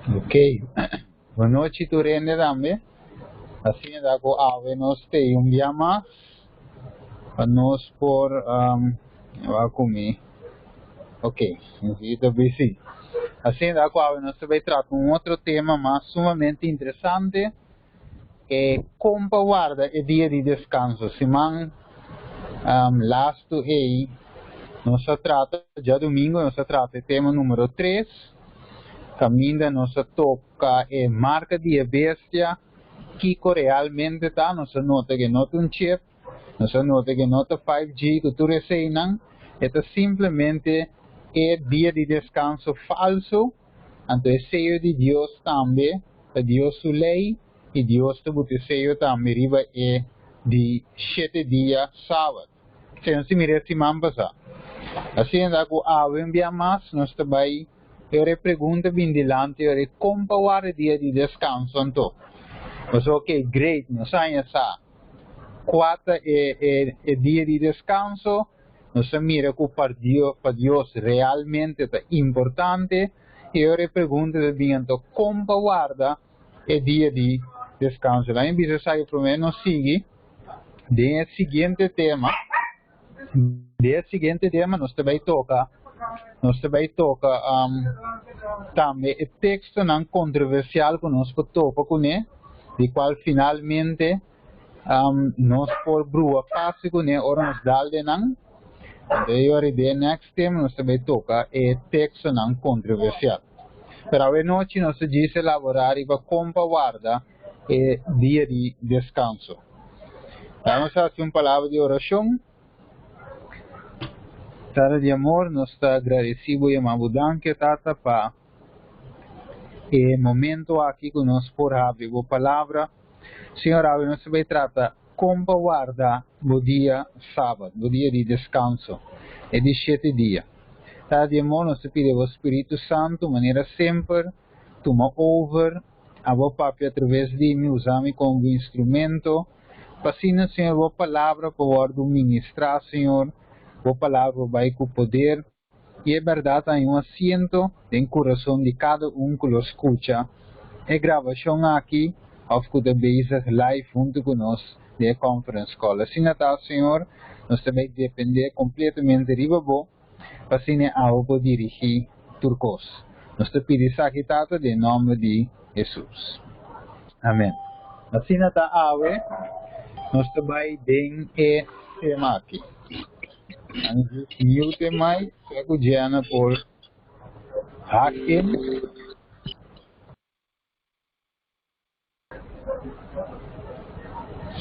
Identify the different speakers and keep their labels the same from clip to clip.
Speaker 1: Ok. Bon nochi tur hende tambe. Asina ta ku awe nos tei un bia mas pa nos por um, wak ku mi. Ok, mi ta busy. Asina ta ku awe nos ta bai trata un otro tema mas sumamente interesante. E kon pa warda e dia di deskanso. Siman um, lastu ei nos a trata, djadumingu nos a trata e tema numero 3, kaminda nos a toka e marka di e bestia, kiko realmente ta, nos a nota ke no ta un chip, nos a nota ke no ta 5G, ku tur eseinan, e ta simplemente e dia di deskanso falso. Anto e seyo di Dios tambe ta Dios su lei, i Dios ta buta e seyo tambe riba e di shete dia Sabat. Esei nos ta mira e siman pasá. Asina ta ku awe un bia mas nos ta bai e ora e pregunta bin dilanti ora e kon pa warda e dia di deskanso anto. Pasobra ok, great, nos haña sa kua ta e e e dia di deskanso. Nos a mira ku pa pa Dios realmente ta importante i ora e pregunta ta bin anto kon pa warda e dia di deskanso. Laat mi bisa esaki promé nos sigui den e siguiente tema. Den e siguiente tema nos ta bai toka nos ta bai toka tambe e tekstonan kontroversial ku nos por topa kuné di kual finalmente Nos por brua fácil kuné ora nos dal den nan. Anto e ora den next tema nos ta bai toka e tekstonan kontroversial. Pero awe nochi nos ta djis elaborá riba kon pa warda e dia di deskanso. Laga nos hasi un palabra di orashon. Tata di amor, nos ta agradesí bo yama bo danki, Tata, pa e momento aki ku nos por habri bo palabra. Señor, awe nos ta bay trata con pa warda bo dia Sabat, bo dia di descanso, e di shete dia. Tata di amor, nos ta pidi bo Spiritu Santu, manera semper, tuma over, abo papia atraves di mi, usa mi como bo instrumento, pa asina, Señor, bo palabra por wordo ministra, Señor, bo palabra por bay cu poder, I e bèrdat a haña un asiento den kurason di kada un ku lo skucha e grabashon aki òf ku ta bezig live huntu ku nos den e conference call. Asina ta, Señor, nos ta bai dependé kompletamente riba Bo pa asina e awa por dirigí tur kos. Nos ta pidi esaki, Tata, den nòmber di Hesus. Amèn. Asina ta awe nos ta bai den e tema aki. Mute mic, sa ku Jenna por hack in.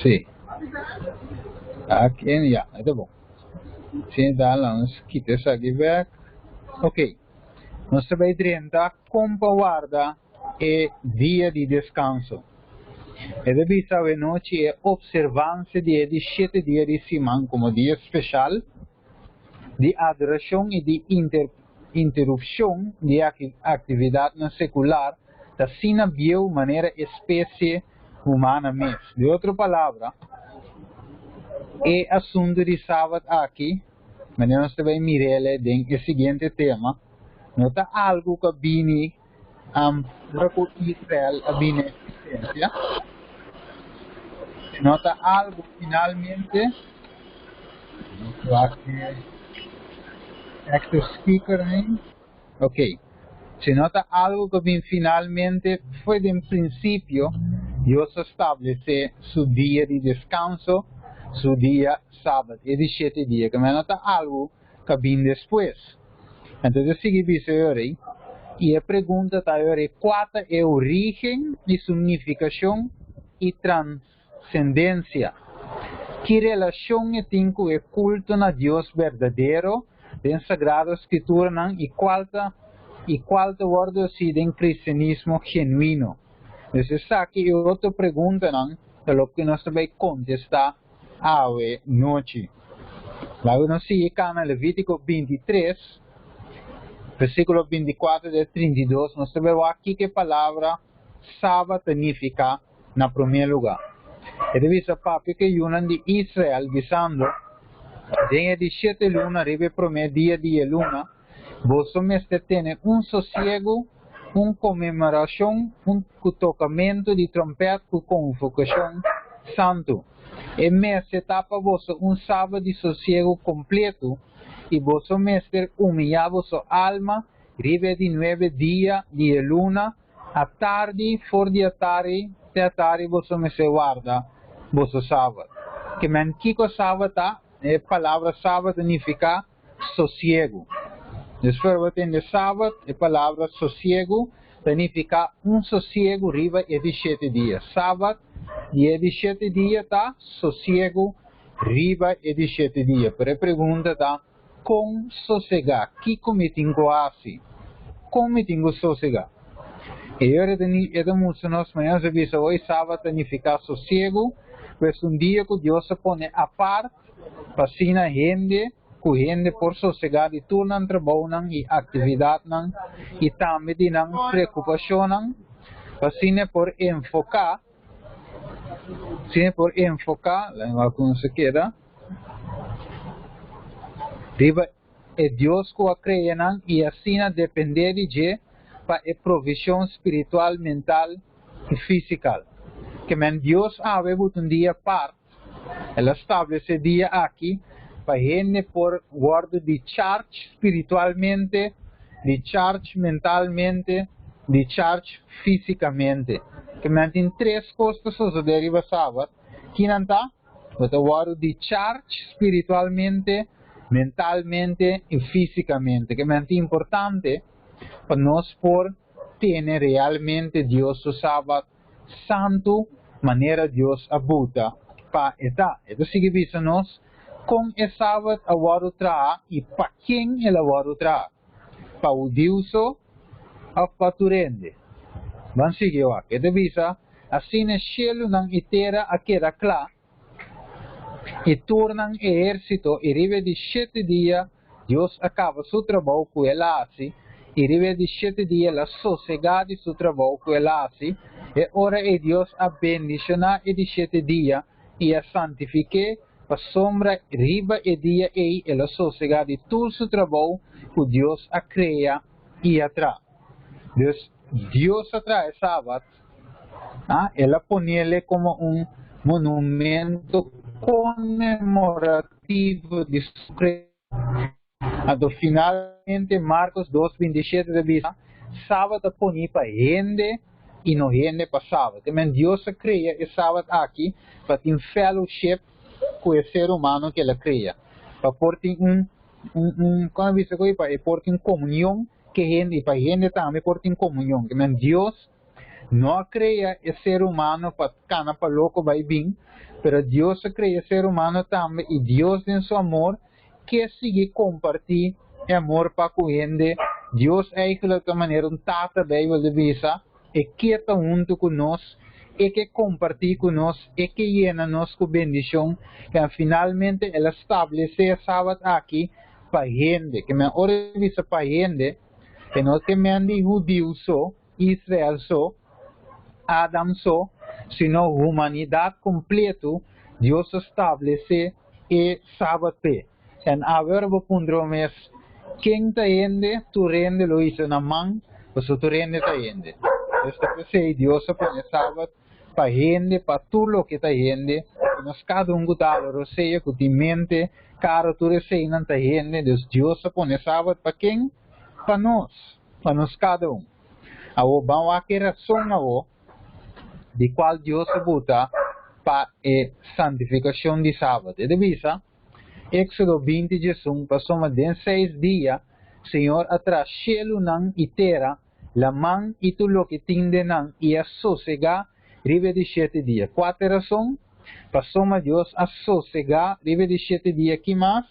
Speaker 1: Sí. Hack in, ya, e ta bon. Si ta nos kita esaki bek. Ok. Nos ta bai drenta kon pa warda e dia di deskanso. E ta bisa awenochi e opservansia di e di shete dia di siman komo dia speshal di adorashon i di interupshon di aktividatnan sekular ta asina bieu manera e spesie humana mes. Di otro palabra, e asuntu di Sabat aki, manera nos ta bai mir'el den e siguiente tema, no ta algu ku a bini Ora ku Israel a bini na eksistensia, no ta algu finalmente wak e active speaker ahí. Ok. Si no ta algu ku bin finalmente foi den prinsipio Dios a stablesé su dia di deskanso, su dia Sabat, e di shete dia, ku no ta algu ta bin despues. Entonces e sigui bisa e ora ei, i e pregunta ta e ora ei, kua ta e origen di su nifikashon i transendensia? Ki relashon e tin ku e kulto na Dios berdadero den Sagrado Skrituranan i kual ta i kual ta wòrdu hasi den kristianismo genuino? Entonces esaki i otro preguntanan ta loke nos ta bai kontestá awe nochi. Laga nos sigui kana Levítiko 23, versíkulo 24 te 32, nos ta bai wak kiko e palabra Sabat ta nifiká na promé lugá. E ta bisa papia ku e yunan di Israel, bisando, Den e di shete luna, riba e promé dia di e luna, boso mester tene un sosiegu. Un konmemorashon, un ku tokamentu di tròmpèt ku konvokashon santu. E mester ta pa boso un sabat di sosiegu kompletu, i boso mester humiyá boso alma riba e di nuebe dia di e luna, atardi, for di atardi te atardi boso mester warda boso sabat. Ke men kiko sabat ta? E palabra sabat ta nifiká sosiegu. Despues bo tende sabat, e palabra sosiegu ta nifiká un sosiegu riba e di shete dia. Sabat di e di shete dia ta sosiegu riba e di shete dia. Pero e pregunta ta, Kon sosegá? Kiko mi tin ku hasi? Kon mi tin ku sosegá? E ora e ta mustra nos mañana nos a bisa hoy sabat ta nifiká sosiegu, pues un dia ku Dios a pone apart pa asina hende ku hende por sosegá di tur nan trabounan i aktividatnan i tambe di nan preokupashonnan, pa asina e por enfoká, asina e por enfoká, laga wak ku nos a keda, riba e Dios ku a krea nan i asina dependé di dje pa e provishon spiritual, mental i físikal. Ke men Dios awe buta un dia apart. El a stablesé dia aki pa hende por wòrdu di charge spiritualmente, di charge mentalmente, di charge físikamente. Ke men tin tres kos ta sosodé riba Sabat. Kinan ta? Bo ta wòrdu di charge spiritualmente, mentalmente i físikamente. Ke men ta importante pa nos por tene realmente Dios su Sabat santu manera Dios a buta pa e ta. E ta sigui bisa nos kon e Sabat a wòrdu traha i pa ken el a wòrdu traha, pa hudiu so òf pa tur hende. Ban sigui wak. E ta bisa, Asina shelunan i tera a keda kla, i tur nan ehérsito, i riba e di shete dia Dios a kaba su trabou ku el a hasi, i riba e di shete dia el a sosegá di su trabou ku el a hasi. E ora ei Dios a bendishoná e di shete dia i a santifik'é, pasobra riba e dia ei el a sosegá di tur su trabou ku Dios a krea i a traha. Dus, Dios a traha e Sabat, el a ponele komo un monumento konmemorativo. Motivo di su creacion. Anto finalmente Marcos dos 27 ta bisa, Sabat a poni pa hende y no hende pa Sabat. Te men Dios a crea e Sabat aki pa tin fellowship cu e ser humano cu el a crea. Pa por tin un, un, un, como a bisa cu pa e por tin comunion cu hende y pa hende tambe por tin comunion. Te men Dios No a crea e ser humano pa cana pa loco bay bin, pero Dios a crea e ser humano tambe y Dios den su amor ke sigui comparti e amor pa cu hende. Dios eigenlijk ta manera un tata, Bijbel ta bisa, e ke ta hunto cu nos, e ke comparti cu nos, e ke yena nos cu bendicion, en finalmente el a stablece e Sabat aki pa hende. Ke men ora e bisa pa hende, e no ke men di hudiu so, Israel so, Adam so, sino humanidat kompletu, Dios a stablesé e Sabat p'e. En awe ora bo puntra bo mes, Ken ta hende? Tur hende lo hisa nan man, pasobra tur hende ta hende. Pues ta p'esei Dios a pone Sabat pa hende, pa tur loke ta hende, i nos kada un ku ta hala rosea, ku tin mente, kara, tur eseinan ta hende. Dus Dios a pone Sabat pa ken? Pa nos. Pa nos kada un. Awor ban wak e rason awor di kual Dios a buta pa e santifikashon di Sabat. E ta bisa, Éksodo 20 diesun, Pasobra den seis dia Señor a traha shelunan i tera, laman i tur loke tin den nan, i a sosegá riba e di shete dia. Kua ta e rason? Pasobra Dios a sosegá riba e di shete dia, ki mas?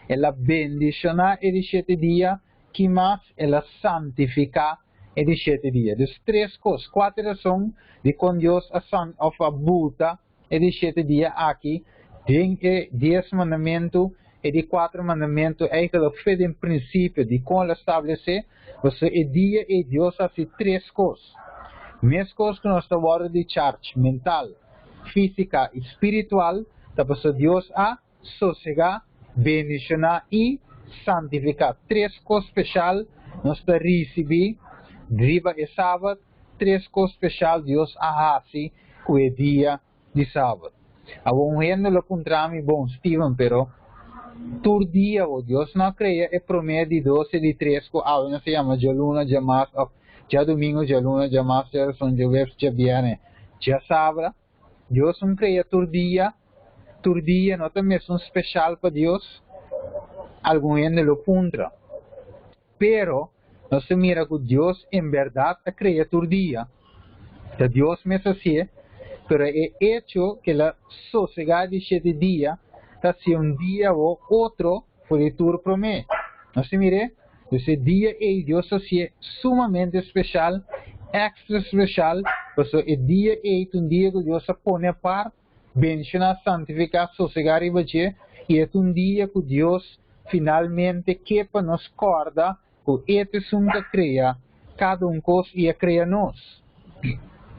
Speaker 1: El a bendishoná e di shete dia. Ki mas el a santifiká e di shete dia? Dus tres kos, kuater rason dikon Dios a san òf a buta e di shete dia aki den e dies mandamentu, e di kuater mandamentu eigentlik fe den prinsipio dikon el a stablesé, pasobra e dia ei Dios a hasi tres kos. Meskos ku nos ta wòrdu di charge mental, físika i spiritual ta pasobra Dios a sosegá, bendishoná i santifiká. Tres kos speshal nos ta risibí Riba e sabat, tres kos speshal Dios a hasi ku e dia di sabat. Awor un hende lo puntra mi, Bon, Steven, pero tur dia o Dios no a krea e promé, di dos i di tres ku awe nos ta yama djaluna, djamars òf djadumingu, djaluna, djamars, djarason, djaweps, djabièrnè, djasabra? Dios un krea tur dia, tur dia no ta mesun speshal pa Dios? Algun hende lo puntra. Pero, nos ta mira ku Dios en bèrdat a krea tur dia. Ta Dios mes hasié, pero e echo ku el a sosegá di shete dia ta hasié un dia o otro for di tur promé. Nos ta mir'é? Dus e dia ei Dios hasié sumamente speshal, èkstra speshal, pasobra e dia ei ta un dia ku Dios a pone apart, benshoná, santifiká, sosegá riba dje, i e ta un dia ku Dios finalmente ke pa nos kòrda ku e ta esun ku a krea kada un kos i a krea nos.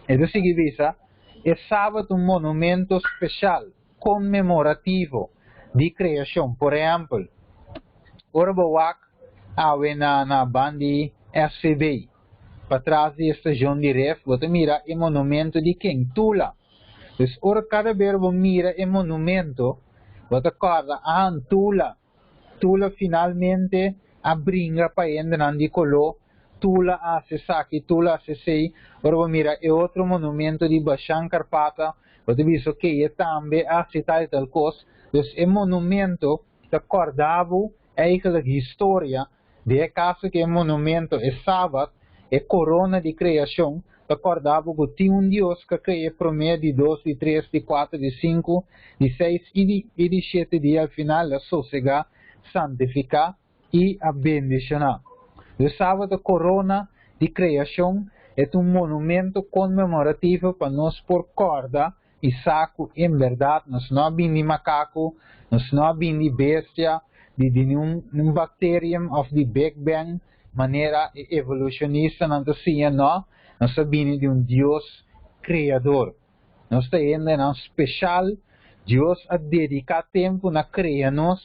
Speaker 1: E ta sigui bisa, E Sabat ta un monumento speshal, konmemorativo, di kreashon. Por ehèmpel, ora bo wak awe na na ban di SVB, patras di e stashon di Ref, bo ta mira e monumento di ken? Tula. Dus ora kada ber bo mira e monumento, bo ta kòrda, ah, Tula. Tula finalmente a bringa pa hendenan di koló, Tula a hasi esaki, Tula a hasi esei. Ora bo mira e otro monumento di Bashan Karpata, bo ta bisa, okey, e tambe a hasi tal i tal kos. Dus e monumento ta kòrda bo eigenlijk historia. Den e kaso ku e monumento e Sabat, e korona di kreashon, ta kòrda bo ku tin un Dios ku a krea e promé, di dos, di tres, di kuater, di sinku, di seis i di i di shete dia al final el a sosegá, santifiká i a bendishoná. E Sabat ta korona di kreashon, e ta un monumento konmemorativo pa nos por kòrda i sa ku en bèrdat nos no a bini di makaku, nos no a bini di bestia, di di niun bacterium òf di Big Bang manera e evolushonistanan ta siña, nò, nos a bini di un Dios Kreador. Nos ta hendenan speshal, Dios a dediká tempu na krea nos,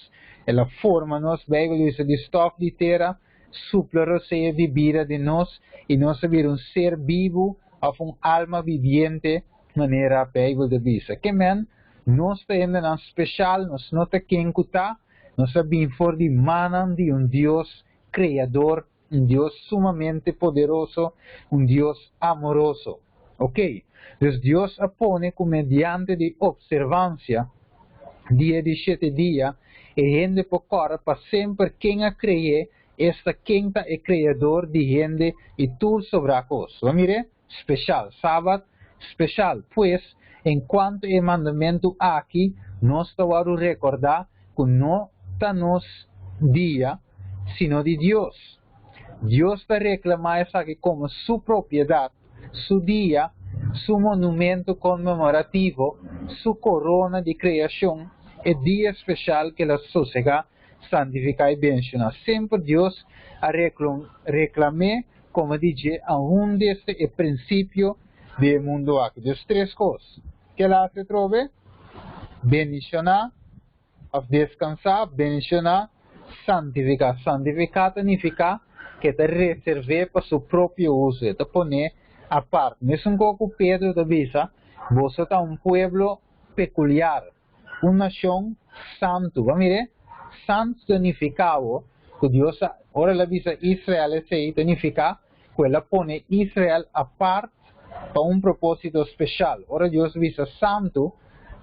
Speaker 1: El a forma nos, Beibel bisa, di stòf di tera, supla rosea di bida den nos, i nos a bira un ser bibu òf un alma bibiente, Manera Beibel ta bisa, Ke men, nos ta hendenan speshal, nos no ta ken ku ta, nos a bin for di mannan di un Dios Kreador, un Dios sumamente poderoso, un Dios amoroso. Oke, dus Dios a pone ku mediante di opservansia di e di shete dia, e hende por kòrda pa semper ken a kre'é, esta ken ta e Kreador di hende i tur sobrá kos. Bo a mir'é? Special, Sabat special. Pues, en cuanto e mandamentu aki, nos ta wòrdu rekordá ku no ta nos dia, sino di Dios. Dios ta reklamá esaki komo su propiedat, su dia, su monumento konmemorativo, su korona di kreashon, e dia special ku el a sosegá, santifiká i benshoná. Semper Dios a reklam'é Como di dje aun desde e principio di e mundo aki. Dus tres cos. Ke la haci atrobe? Bendiciona of descansa, bendiciona, santifica. Santifica ta nifica ke ta reserve pa su propio uso, e ta pone apart. Mesun co cu Pedro ta bisa, boso ta un pueblo peculiar. Un nashon santu. Bo a mir'é? Santu ta nifiká bo ku Dios a, ora el a bisa Israel esei, ta nifiká ku el a pone Israel apart pa un propósito speshal. Ora Dios bisa santu,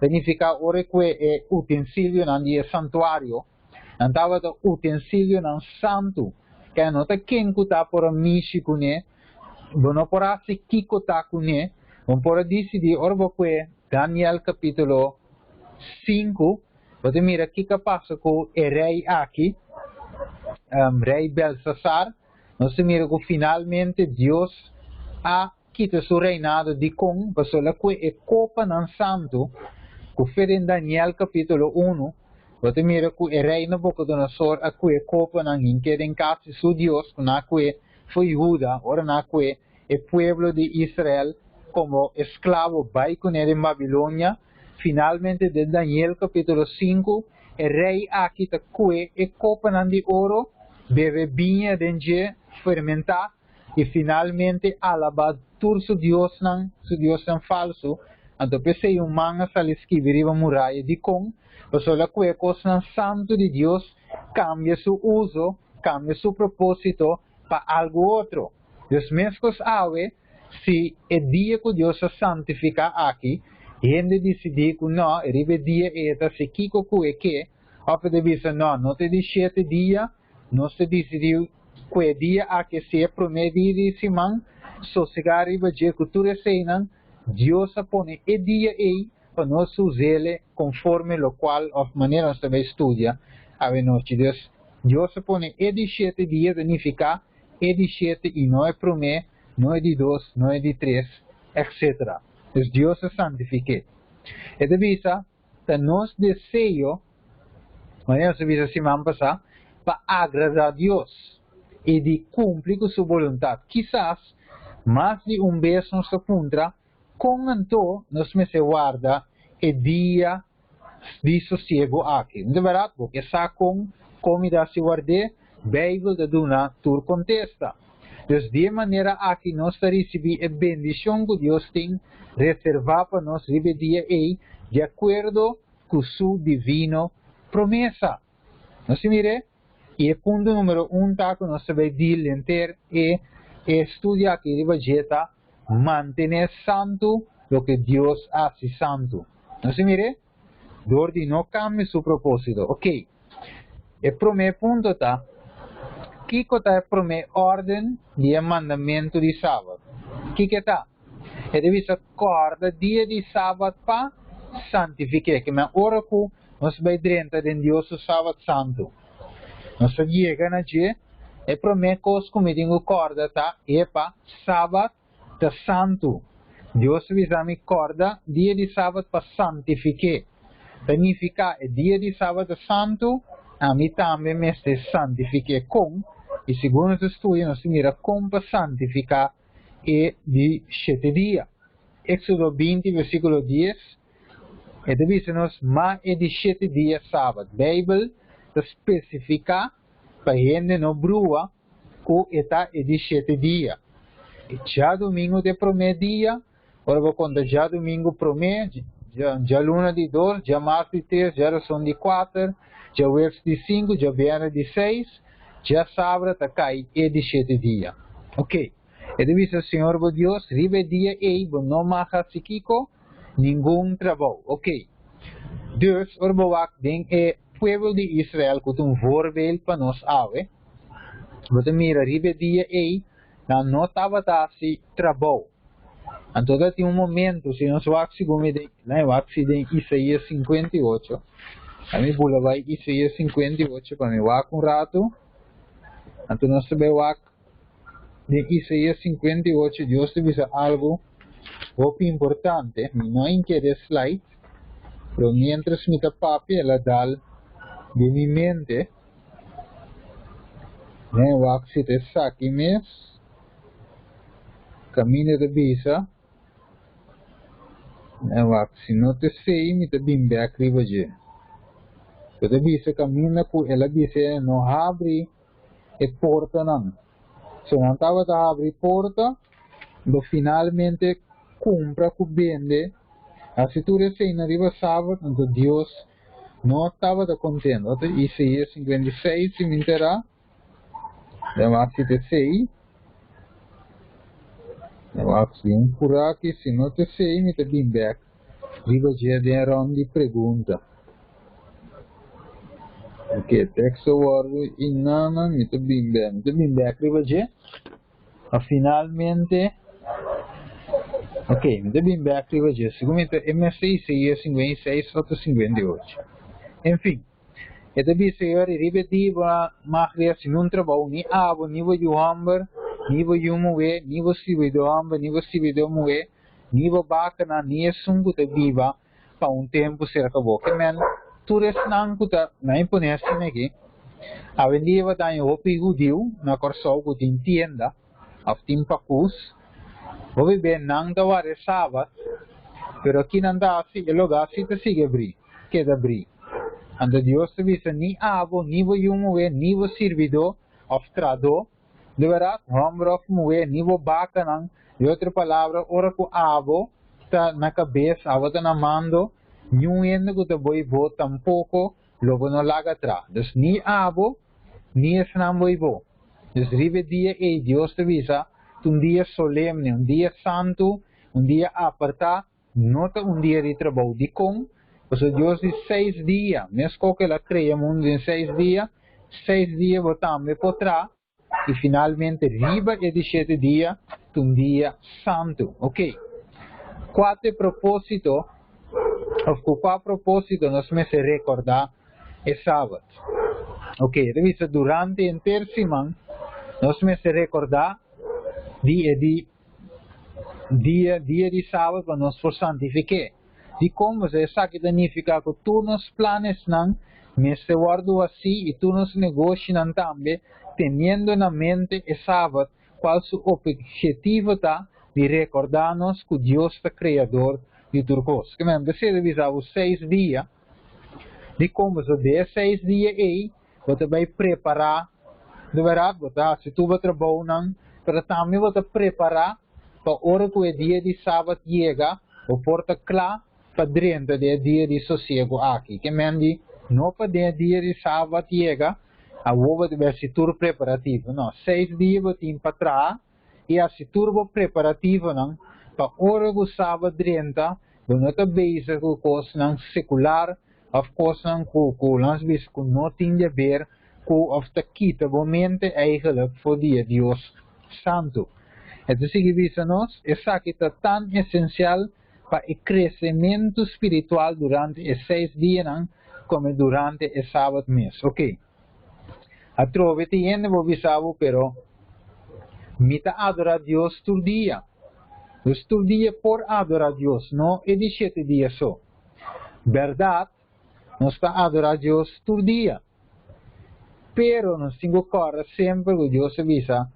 Speaker 1: ta nifiká ora ku e utensilionan di e santuario, nan tabata utensilionan santu, keda no ta ken ku ta por a mishi kuné, bo no por hasi kiko ta kuné, bo por a disidí ora bo kue Daniel kapítulo 5, bo ta mira kiko a pasa ku e rei aki, rei Belsasar, nos ta mira ku finalmente Dios a kita su reinado. Dikon? Pasobra ku e kopanan santu ku fe den Daniel kapítulo 1, bo ta mira ku e rei Nabukodonosor a kue kopanan hink'é den kas di su dios ku nan a kue for Huda ora nan a kue e pueblo di Israel komo esklabo bai kuné den Babilonia. Finalmente den Daniel kapítulo 5, e rei aki ta kue e kopanan di oro, bebe biña den dje fermentá. I finalmente alabá tur su diosnan, su diosnan falsu. Anto p'esei un man a sali skibi riba muraya. Dikon? Pasobra el a kue kosnan santu di Dios kambia su uso, kambia su propósito pa algu otro. Dus meskos awe, si e dia ku Dios a santifiká aki, hende disidí ku nò, riba e dia ei e ta hasi kiko ku e ke, òf e ta bisa nò, no ta e di shete dia, nos ta disidí ku e dia aki si e promé dia di siman, sosegá riba dje ku tur eseinan, Dios a pone e dia ei pa nos us'ele konforme lokual òf manera nos ta bai studia awenochi. Dus, Dios a pone e di shete dia ta nifiká e di shete i no e promé, no e di dos, no e di tres, etcetera. Dus Dios a santifik'é. E ta bisa, Ta nos deseo, manera nos a bisa siman pasá, pa agradá Dios i di kumpli ku su boluntat. Kisas mas di un bes nos ta puntra, Kon anto nos mester warda e dia di sosiego aki? No ta bèrdat? Bo ke sa kon kon mi ta hasi ward'é? Beibel ta duna tur kontesta. Dus di e manera aki nos ta risibí e bendishon ku Dios tin reservá pa nos riba e dia ei di akuerdo ku su divino promesa. Nos ta mir'é? I e punto numero un ta ku nos ta bai deal henter e e studio aki riba dje ta mantené santu loke Dios a hasi santu. Nos ta mir'é? Dor di no kambia su propósito. Ok. E promé punto ta, Kiko ta e promé órden di e mandamentu di Sabat? Kiko e ta? E ta bisa, Kòrda dia di Sabat pa santifik'é. Ke men ora ku nos bai drenta den Dios su Sabat santu, nos ta yega na dje, e promé kos ku mi tin ku kòrda ta, Epa, Sabat ta santu. Dios ta bisa mi kòrda dia di sabat pa santifik'é. Ta nifiká e dia di sabat ta santu, ami tambe mester santifik'é. Kon? I segun nos ta studia nos ta mira kon pa santifiká e di shete dia. Éksodo 20 versíkulo 10, e ta bisa nos ma e di shete dia sabat. Beibel ta spesifiká pa hende no brua ku e ta e di shete dia. E djadumingu ta e promé dia, ora bo konta djadumingu promé, djaluna di dos, djamars di tres, djarason di kuater, djaweps di sinku, djabièrnè di seis, djasabra ta kai e di shete dia. Ok, e ta bisa Señor bo Dios, riba e dia ei bo no mag hasi kiko? Ningun trabou. Ok. Dus, ora bo wak den e pueblo di Israel ku ta un voorbeeld pa nos awe, Bo ta mira riba e dia ei, nan no tabata hasi trabou. Anto ta tin un momento, si nos wak segun mi den, nan wak si den Isaías 58. A mi bula bai Isaías 58 pa mi wak un ratu. Anto nos ta bai wak den Isaías 58, Dios ta bisa algu hopi importante. Mi no a inkere slide, pero mientras mi ta papia el a dal den mi mente. Den wak si ta esaki mes kaminda ta bisa den wak si no ta esei mi ta bin bek riba dje. Bo ta bisa kaminda ku el a bisa e no habri e portanan. So nan tabata habri porta bo finalmente kumpra ku bende hasi tur eseinan riba sabat anto Dios No tabata contento. Ota Isaías 56 si mi entera. Den wak si te sei. Den wak si un puraki si no te sei mi ta bin bek riba dje den rond di pregunta. Ok, teksto wordu inana mi ta bin bek. Mi ta bin bek riba dje. Ma finalmente, ok, mi ta bin bek riba dje, segun mi ta e mester Isaías 56 ota 58. En fin, e ta bisa yo ari riba e dia bo a mag di hasi nun trabou, ni abo, ni bo yu hòmber, ni bo yu muhé, ni bo sirbidó hòmber, ni bo sirbidó muhé, ni bo bakanan, ni esun ku ta biba pa un tempu serka bo. Ke men tur esnan ku ta na imponé asina aki, awendia bo ta haña hopi hudiu na Kòrsou ku tin tienda òf tin pakus, hopi be nan ta wara e sabat, pero aki nan ta hasi e lugá si ta sigui abrí, keda abrí. Anto Dios ta bisa, Ni abo, ni bo yu muhé, ni bo sirbidó òf tradó. Di bèrdat, hòmber òf muhé, ni bo bakanan, di otro palabra, ora ku abo ta na kabes, abo ta na mando, niun hende ku ta boi bo tampoko lo bo no laga tra. Dus ni abo, ni esnan boi bo. Dus riba e dia ei Dios ta bisa, ta un dia solemne, un dia santu, un dia apartá, no ta un dia di trabou. Dikon? Pasobra Dios di seis dia, meskos ku el a krea mundu den seis dia, seis dia bo tambe por tra, i finalmente riba e di shete dia ta un dia santu. Ok. Kua ta e propósito òf ku kua propósito nos mester rekordá e Sabat? Ok, e ta bisa durante henter siman nos mester rekordá di e di dia dia di Sabat pa nos por santifik'é. Dikon? Pasobra esaki ta nifiká ku tur nos planesnan mester wòrdu hasí i tur nos negoshinan tambe, teniendo na mente e Sabat, kual su ophetivo ta di rekordá nos ku Dios ta Kreador di tur kos. Ke men ta bisa bo seis dia. Dikon? Pasobra den e seis dia ei bo ta bai prepará, di bèrdat bo ta hasi tur bo trabounan, pero tambe bo ta prepará pa ora ku e dia di Sabat yega, bo por ta kla pa drenta den e dia di sosiegu aki. Ke men di, no pa den e dia di Sabat yega, awor bo ta bai hasi tur preparativo. No, seis dia bo tin pa traha i hasi tur bo preparativonan pa ora ku Sabat drenta, bo no ta bezig ku kosnan sekular òf kosnan ku ku nos bisa ku no tin di haber ku òf ta kita bo mente eigenlijk for di e Dios Santu. E ta sigui bisa nos, esaki ta tan esensial pa e kresementu spiritual durante e seis dianan komo durante e Sabat mes. Oké. Atrobe tin hende bo bisa bo, pero mi ta adorá Dios tur dia. Dus tur dia por adorá Dios, no e di shete dia so. Bèrdat, nos ta adorá Dios tur dia. Pero nos tin ku kòrda semper ku Dios a bisa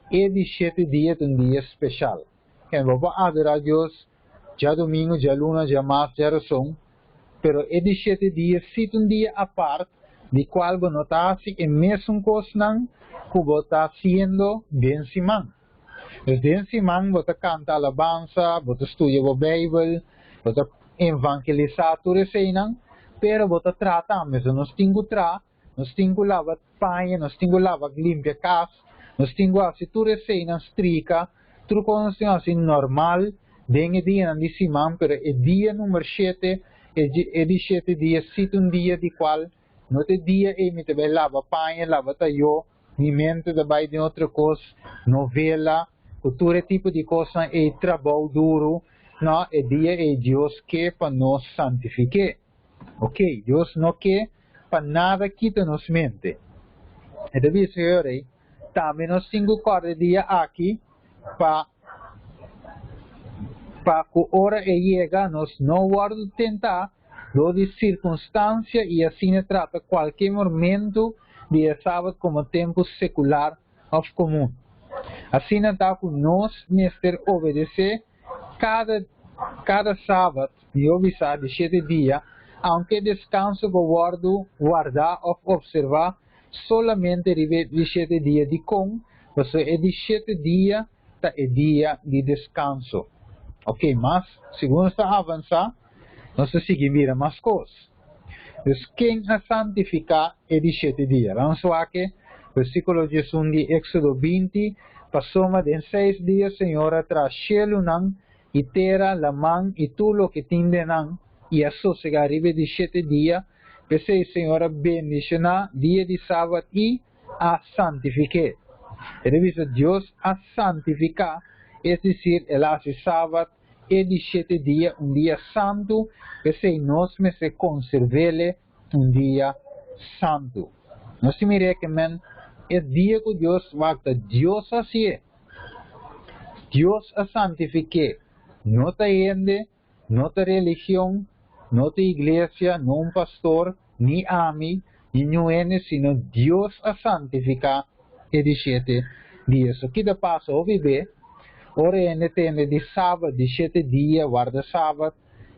Speaker 1: e di shete dia ta un dia speshal. Ken bo por adorá Dios djadumingu, djaluna, djamars, djarason, pero e di shete dia sí ta un dia apart di kual bo no ta hasi e mesun kosnan ku bo ta hasiendo den siman. Dus den siman bo ta kanta alabansa, bo ta studia bo Beibel, bo ta evangelisá tur eseinan, pero bo ta traha tambe. So nos tin ku traha, nos tin ku laba paña, nos tin ku laba limpia kas, nos tin ku hasi tur eseinan, strika, tur kos nos tin ku hasi normal den e dianan di siman, pero e dia number shete, e di shete dia si ta un dia di kual no ta e dia ei mi ta bai laba paña, laba tayó, Mi mente ta bai den otro kos, novela, ku tur e tipo di kosnan ei, trabou duru. No, e dia ei Dios ke pa nos santifik'é. Oké, Dios no ke pa nada kita nos mente. E ta bisa e ora ei, tambe nos tin ku kòrda e dia aki pa pa ku ora e yega nos no wòrdu tentá dor di sirkunstansia i asina trata kualke momentu di e Sabat komo tempu sekular òf komun. Asina ta ku nos mester obedesé kada kada Sabat, mihó bisá di shete dia, aunke deskanso por wòrdu wardá òf opservá solamente riba e di shete dia. Dikon? Pasobra e di shete dia ta e dia di deskanso. Oke, mas segun nos ta avansá, nos ta sigui mira mas kos. Dus ken a santifiká e di shete dia? Laga nos wak e versíkulo 11 di Éksodo 20, Pasobra den seis dia Señor a traha shelunan i tera, laman i tur loke tin den nan, i a sosegá riba e di shete dia, p'esei Señor a bendishoná dia di Sabat i a santifik'é. E ta bisa Dios a santifiká, es desir, el a hasi Sabat e di shete dia un dia santu, p'esei nos mester konserv'ele un dia santu. Nos tin mir'é ke men e dia ku Dios wak ta Dios hasié. Dios a santifik'é, no ta hende, no ta religion, no ta iglesia, no un pastor, ni ami, ni niun hende, sino Dios a santifiká e di shete dia. So ki ta pasa hopi be ora hende tende di Sabat, di shete dia, warda Sabat,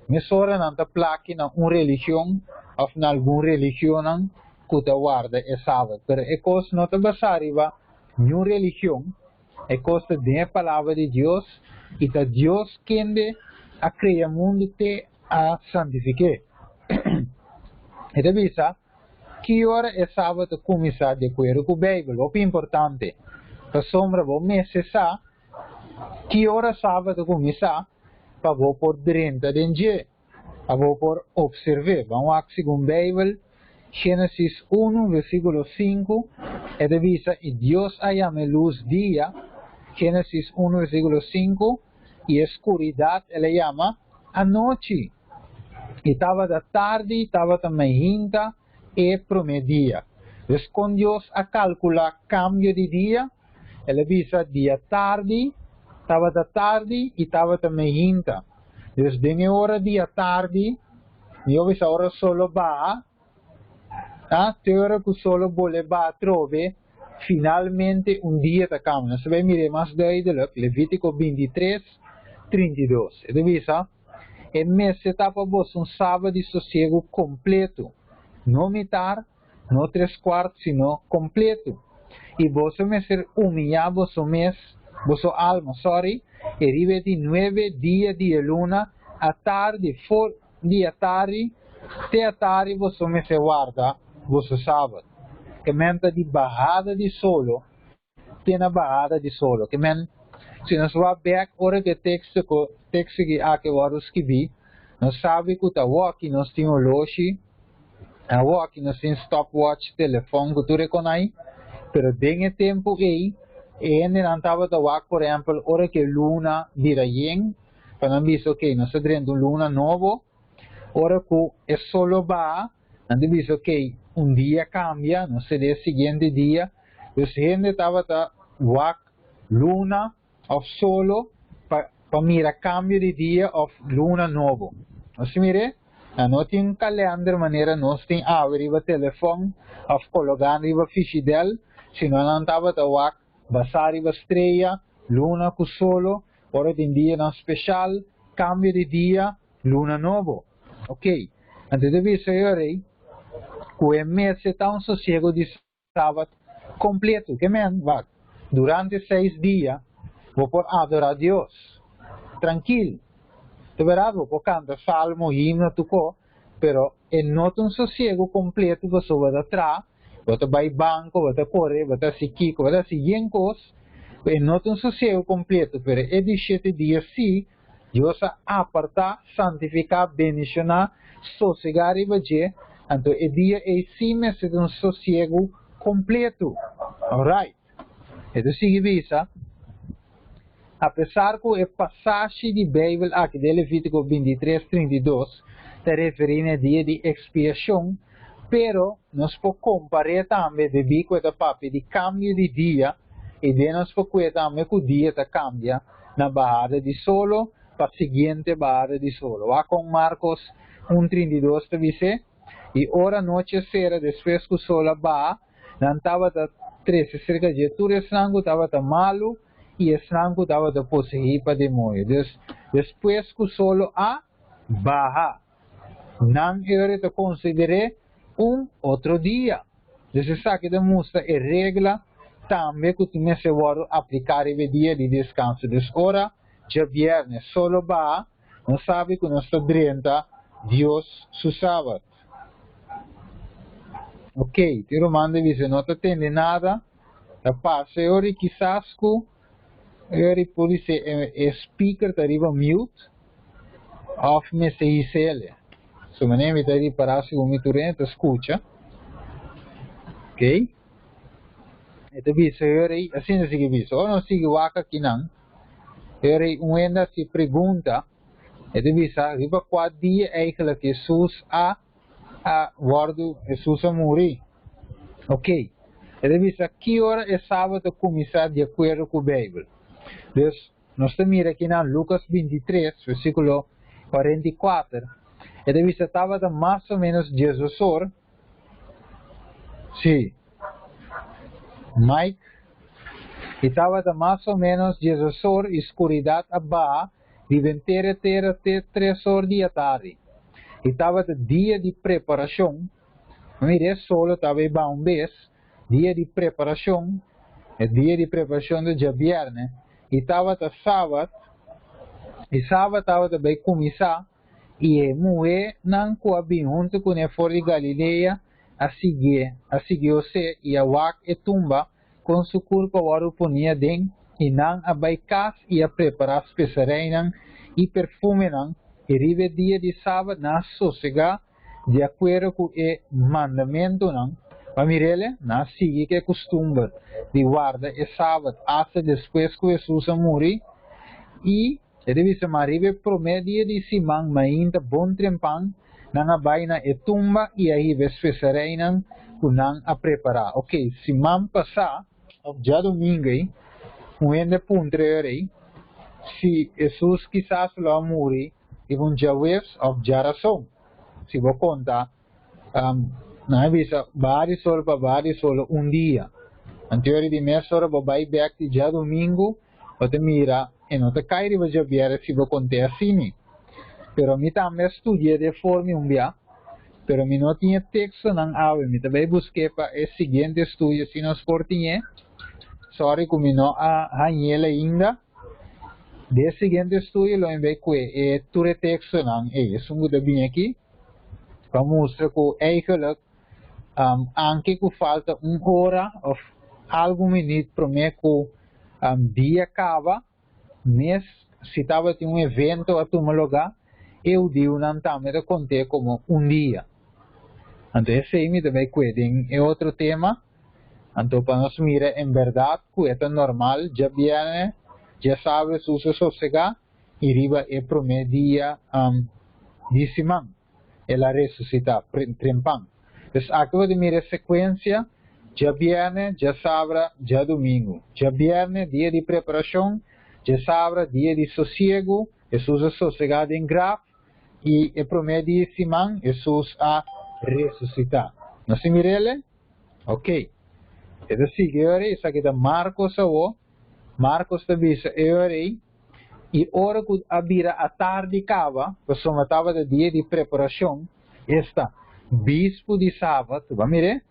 Speaker 1: mesora nan ta plaki na un religion of na algun religionnan ku ta warda e Sabat. Pero e kos no ta basá riba. Niun religion, e kos ta den e Palabra di Dios i ta Dios kende a krea mundu te a santifik'é. E ta bisa ki ora e sabat ta kuminsá di akuerdo ku Beibel. Hopi importante, pasobra bo mester sa ki ora sabat ta kuminsá pa bo por drenta den dje. Pa bo por observ'é. Ban wak segun Beibel, Génesis unu, versíkulo sinku, e ta bisa, I Dios a yama e lus dia, Génesis unu, versíkulo sinku, i e skuridat el a yama anochi. I tabata tardi, tabata mainta e promé dia. Dus kon Dios a kalkulá kambio di dia? El a bisa dia tardi, tabata tardi i tabata meinta. Dus den e ora di atardi, mi a bisa ora solo baha, a te ora ku solo bole baha atrobe, finalmente un dia ta kambia. Nos ta bai mira e mas duidelik, Levítiko 23, 32. E ta bisa, E mester ta pa boso un sabat di sosiegu kompletu, no mitar, no tres kuart, sino kompletu. I boso mester humiyá boso mes, boso alma, sorry, e riba e di nuebe dia di e luna, atardi, for di atardi te atardi boso mester warda boso sabat. Ke men ta di bahada di solo te na bahada di solo. Ke men, si nos wak bek ora ku e teksto ku teksto ki aki wòrdu skibí, nos sabi ku ta awoki nos tin oloshi, awoki nos tin stopwatch, telefòn ku tur e konai, pero den e tempu ei e hendenan tabata wak por ehèmpel ora ku e luna bira yen, pa nan bisa ok nos ta drenta un luna nobo, ora ku e solo baha nan ta bisa ok un dia kambia, nos ta di e siguiente dia. Dus hende tabata wak luna of solo pa pa mira cambio di dia of luna nobo. Nos ta mir'é? Nan no tin kalender manera nos tin awe riba telefon of kologá riba fishidel, sino nan tabata wak basá riba strea, luna ku solo, ora tin dianan speshal, cambio di dia, luna nobo. Ok, anto ta bisa e ora ei ku e mester ta un sosiego di Sabat kompleto. Ke men wak, durante seis dia bo por adorá Dios trankil. Ta bèrdat bo por kanta salmo, himno, tuko, pero e no ta un sosiego kompleto pasobra bo ta traha, bo ta bai banko, bo ta kore, bo ta hasi kiko, bo ta hasi yen kos, e no ta un sosiego kompleto, pero e di shete dia sí Dios a apartá, santifiká, bendishoná, sosegá riba dje, anto e dia ei sí mester ta un sosiegu kompletu. Alright. E ta sigui bisa, Apesar ku e pasashi di Beibel aki den Levítiko 23, 32 ta referí na e dia di ekspiashon, pero nos por kompar'é tambe debí ku e ta papia di kambio di dia i den nos por kue tambe ku dia ta kambia na bahada di solo pa siguiente bahada di solo. Wak kon Marcos un 32 ta bis'é, I ora nochi a sera despues ku sol a baha, nan tabata trese serka dje tur esnan ku tabata malu i esnan ku tabata poseí pa demoño. Dus, despues ku solo a baha, nan e ora ta konsider'é un otro dia. Dus esaki ta mustra e regla tambe ku tin mester wòrdu apliká riba e dia di deskanso. Dus ora djabièrnè solo baha, nos sabi ku nos ta drenta Dios su sabat. Ok, tin ruman ta bisa no ta tende nada, ta pasa e ora i kisas ku e ora i por di ser e speaker ta riba mute òf mester his'el. Su manera mi ta ripará segun mi tur hende ta skucha. Ok. E ta bisa e ora ei, asina ta sigui bisa. Ora nos sigui wak akinan, e ora ei un hende a hasi pregunta, e ta bisa riba kua dia eigenlijk Hesus a a wòrdu, Hesus a muri. Ok. E ta bisa ki ora e sabat a kuminsá di akuerdo ku Beibel. Dus, Nos ta mira aki na Lucas 23, versículo 44. E ta bisa tabata mas o menos diesdos or. Sí. Mike. I tabata mas o menos diesdos or i skuridat a baha riba henter e tera te tres or di atardi. I tabata dia di preparashon. Mira e solo tabata e baha un bes. Dia di preparashon. E dia di preparashon ta djabièrnè i tabata sabat, i sabat tabata bai kuminsá, i e muhénan ku a bin huntu kuné for di Galilea a siguié, a sigui Hosé i a wak e tumba kon su kurpa wòrdu poní aden, i nan a bai kas i a prepará spesereinan i perfumenan, i riba e dia di sabat nan a sosegá di akuerdo ku e mandamentunan. Pa mir'el, nan a sigui ku e kustumber di warda e sabat asta despues ku Hesus a muri, i e ta bisa ma riba e promé dia di siman mainta bon trempan nan a bai na e tumba i a hiba e spesereinan ku nan a prepará. Oke, siman pasá, òf djadumingu ei, un hende a puntra e ora ei si Hesus kisas lo a muri riba un djaweps òf djarason. Si bo konta, nan a bisa baha di sol pa baha di sol un dia. Anterior di mes ora bo bai bèk di djadumingu, bo ta mira e no ta kai riba djabièrnè si bo kont'é asini. Pero mi tambe a studi'é den forma un bia, pero mi no tin e tekstonan awe. Mi ta bai busk'é pa e siguiente estudio si nos por tin'é. Sòri ku mi no a hañ'el ainda. Den e siguiente estudio lo mi bai kue e tur e tekstonan ei, esun ku ta bini aki, pa mustra ku eigenlijk anke ku falta un ora òf algun minüt promé ku dia kaba, mes si tabatin un evento a tuma lugá, e hudiunan tambe ta kont'é komo un dia. Anto esei mi ta bai kue den e otro tema, anto pa nos mira en bèrdat ku e ta normal djabièrnè, djasabra Hesus a sosegá i riba e promé dia di siman. El a resusitá trempan. Pues aki bo ta mira e sekuensia, djabièrnè, djasabra, djadumingu. Djabièrnè, dia di preparashon, djasabra, dia di sosiegu, Hesus a sosegá den graf, i e promé dia di siman, Hesus a resusitá. Nos a mir'el? Oké. E ta sigui ora ei, esaki ta Markos awor. Markos ta bisa e ora ei, I ora ku a bira atardi kaba, pasobra tabata dia di preparashon, esta, bispu di sabat, bo a mir'é?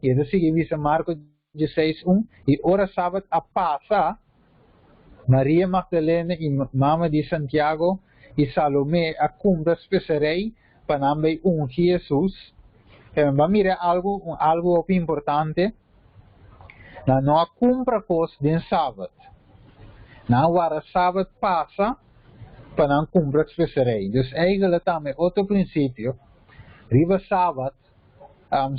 Speaker 1: I e ta sigui bisa Marko dieseis un, I ora sabat a pasa, Maria Magdalena i mama di Santiago i Salomé a kumpra speserei pa nan bai ungi Hesus. Bo a mira algu, un algu hopi importante? Nan no a kumpra kos den sabat. Nan a warda sabat pasa pa nan kumpra speserei. Dus eigentlik tambe otro prinsipio, riba sabat,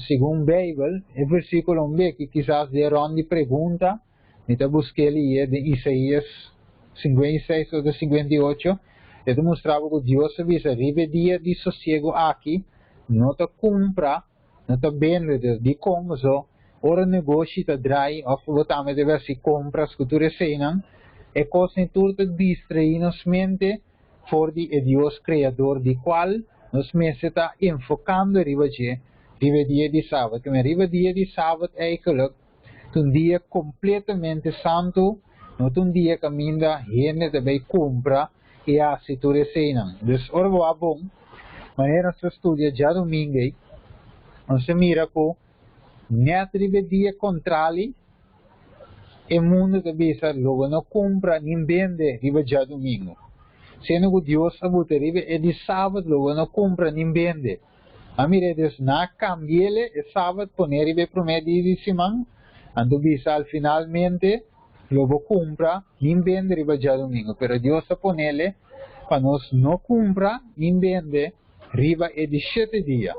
Speaker 1: segun Beibel, e versíkulo un beki kisas den rònt di pregunta, mi ta busk'é li'é den Isaías 56 ota 58, e ta mustra bo ku Dios a bisa riba e dia di sosiegu aki no ta kumpra, No ta bende dus dikon paso ora negoshi ta drai of bo tambe debe hasi compras ku tur eseinan e kosnan tur ta distraí nos mente for di e Dios creador di kual nos mester ta enfocando riba dje riba e dia di sabat kimen riba dia di sabat eigenlijk ta un dia completamente santu no ta un dia kaminda hende ta bay cumpra i hasi tur eseinan. Dus ora bo a bon, manera nos ta studia djadumingu ei, nos ta mira ku nèt riba e dia kontrali e mundu ta bisa lo bo no kumpra nin bende riba djadumingu. Siendo ku Dios a buta riba e di sabat lo bo no kumpra nin bende. A mira dus nan a kambi'el e sabat pone riba e promé dia di siman, anto bisa al finalmente Lo bo kumpra nin bende riba djadumingu, pero Dios ta ponele pa nos no kumpra nin bende riba e di shete dia,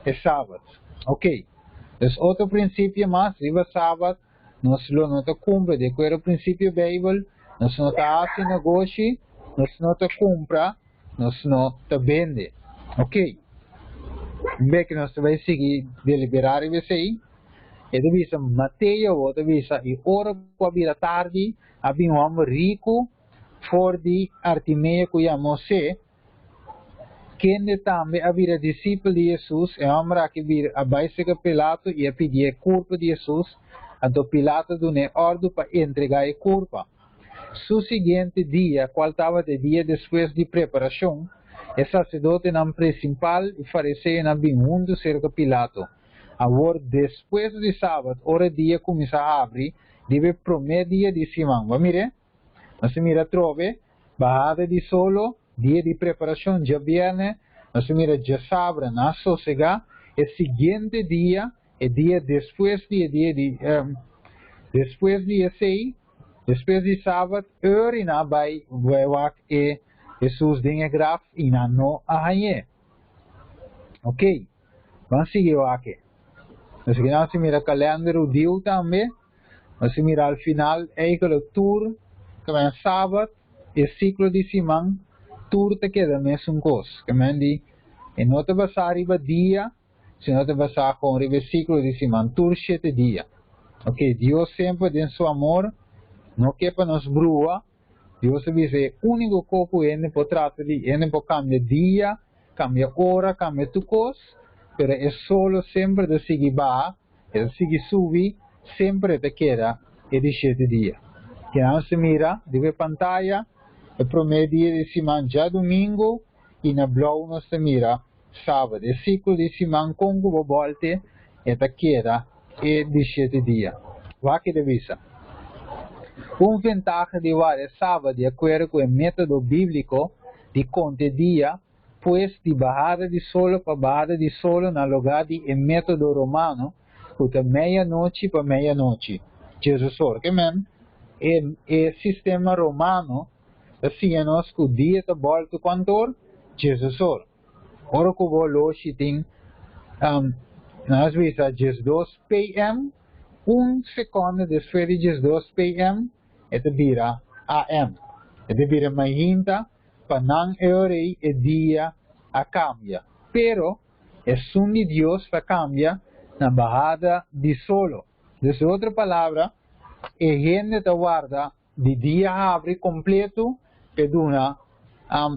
Speaker 1: e sabat. Ok, dus otro prinsipio mas, riba sabat nos lo no ta kumpra, di akuerdo prinsipio Beibel, nos no ta hasi negoshi, nos no ta kumpra, nos no ta bende. Ok, un bek nos ta bai sigui deliberá riba esei. E ta bisa, Mateo bo ta bisa, i ora ku a bira tardi, a bin un hòmber riku for di Artimea ku yama Hosé, kende tambe a bira disipel di Hesus. E hòmber aki a bai serka Pilato i a pidi e kurpa di Hesus, anto Pilato a duna e òrdu pa entregá e kurpa. Su siguiente dia, kual tabata e dia despues di preparashon, e saserdotenan prinsipal i fariseonan bin huntu serka Pilato. Awor, despues di sabat, ora e dia kuminsá habri, Riba e promé dia di siman. Bo a mir'é? Nos a mira atrobe bahada di solo, dia di preparashon, djabièrnè. Nos a mira djasabra, nan a sosegá. E siguiente dia, e dia despues di e dia di, despues di esei, despues di sabat, eur i nan a bai wak e Hesus den e graf i nan no a hañ'é. Oké, ban sigui wak e. Nos a keda mira kalènder hudiu tambe. Nos a mira al final eigenlijk tur ke men sabat e siklo di siman tur ta keda mesun kos. Ke men di e no ta basá riba dia sino ta basá kon riba e siklo di siman tur shete dia. Ok, Dios semper den su amor no ke pa nos brua. Dios a bisa e úniko kos ku hende por trata di hende por kambia dia, kambia ora, kambia tur kos, pero e solo semper ta sigui baha. E ta sigui subi, semper e ta keda e di shete dia. Kinan nos ta mira riba e pantaya, e promé dia di siman djadumingu i na blou nos ta mira sabado. E siklo di siman kon ku bo bòlte e ta keda e di shete dia. Wak e ta bisa. Un ventaha di warda e sabado di akuerdo ku e método bíbliko di konta e dia pues di bahada di solo pa bahada di solo na lugá di e método romano ku ta meianochi pa meianochi. Jesus or ke men e e sistema romano ta siña nos ku dia ta bòltu kuantu or? Jesus or. Ora ku bo oloshi tin nos bisa 12 PM, un sekondo despues di 12 PM e ta bira AM. E ta bira mainta. Pa nan e ora ei e dia a kambia. Pero esun di Dios ta kambia na bahada di solo. Dus den otro palabra, e hende ta warda di dia habri kompleto p'e duna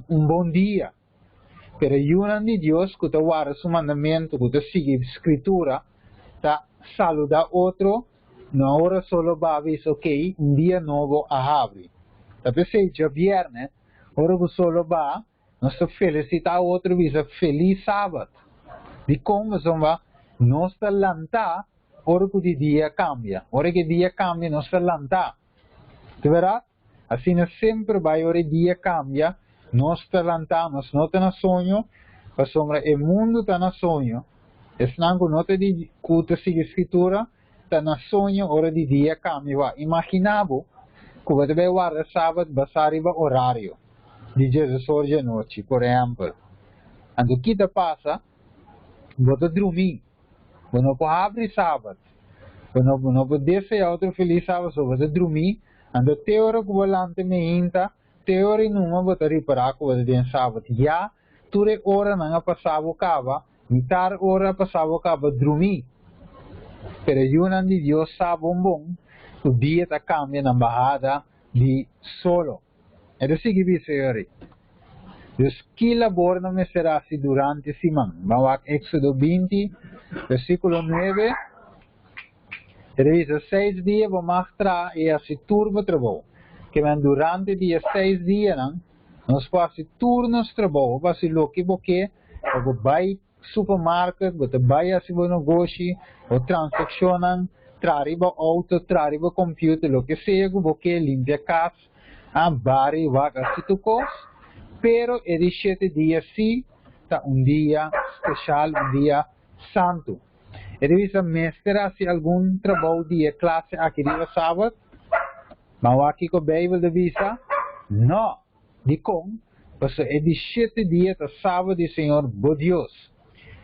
Speaker 1: un bon dia. Pero e yunan di Dios ku ta warda su mandamentu, ku ta sigui Skritura, ta saludá otro No ora solo ba bisa ok, un dia nobo a habri. Ta p'esei djabièrnè, ora ku solo ba, nos ta felisitá otro bisa Felis Sabat. Dikon? Pasobra nos ta lantá ora ku di dia kambia. Ora ku e dia kambia nos ta lantá. Ta bèrdat? Asina semper bai ora e dia kambia, nos ta lantá, nos no ta na soño, pasobra e mundu ta na soño. Esnan ku no ta di ku ta sigui Skritura ta na soño ora di dia kambia. Wak, imaginá bo ku bo ta bai warda Sabat basá riba orario di diesesor djanochi, por ehèmpel. Anto ki ta pasa? Bo ta drumí. Bo no por habri Sabat. Bo no bo no por deseá otro felis Sabat, so bo ta drumí. Anto te ora ku bo lanta meinta, te ora i numa bo ta ripará ku bo ta den Sabat. Ya tur e oranan a pasá bo kaba, mitar ora a pasá bo kaba drumí. Pero e yunan di Dios sa bon bon ku dia ta kambia na bahada di solo. E ta sigui bisa yori, Dus ki labor no mester hasi durante siman? Ban wak Éxodo 20, versíkulo 9. E ta bisa, Seis dia bo mag traha i hasi tur bo trabou. Ke men durante di e seis dianan, nos por hasi tur nos trabou, bo por hasi loke bo ke, bo por bai supermarket, bo ta bai hasi bo negoshi, bo transakshonnan, traha riba outo, traha riba computer, loke sea ku bo ke, limpia kas, a bari, wak, hasi tur kos. Pero e di shete dia si ta un dia speshal, un dia santu. E ta bisa mester hasi algun trabou di e klase aki riba sabat? Ma wak kiko Beibel ta bisa? No! Dikon? Pasobra e di shete dia ta Sabat di Señor bo Dios.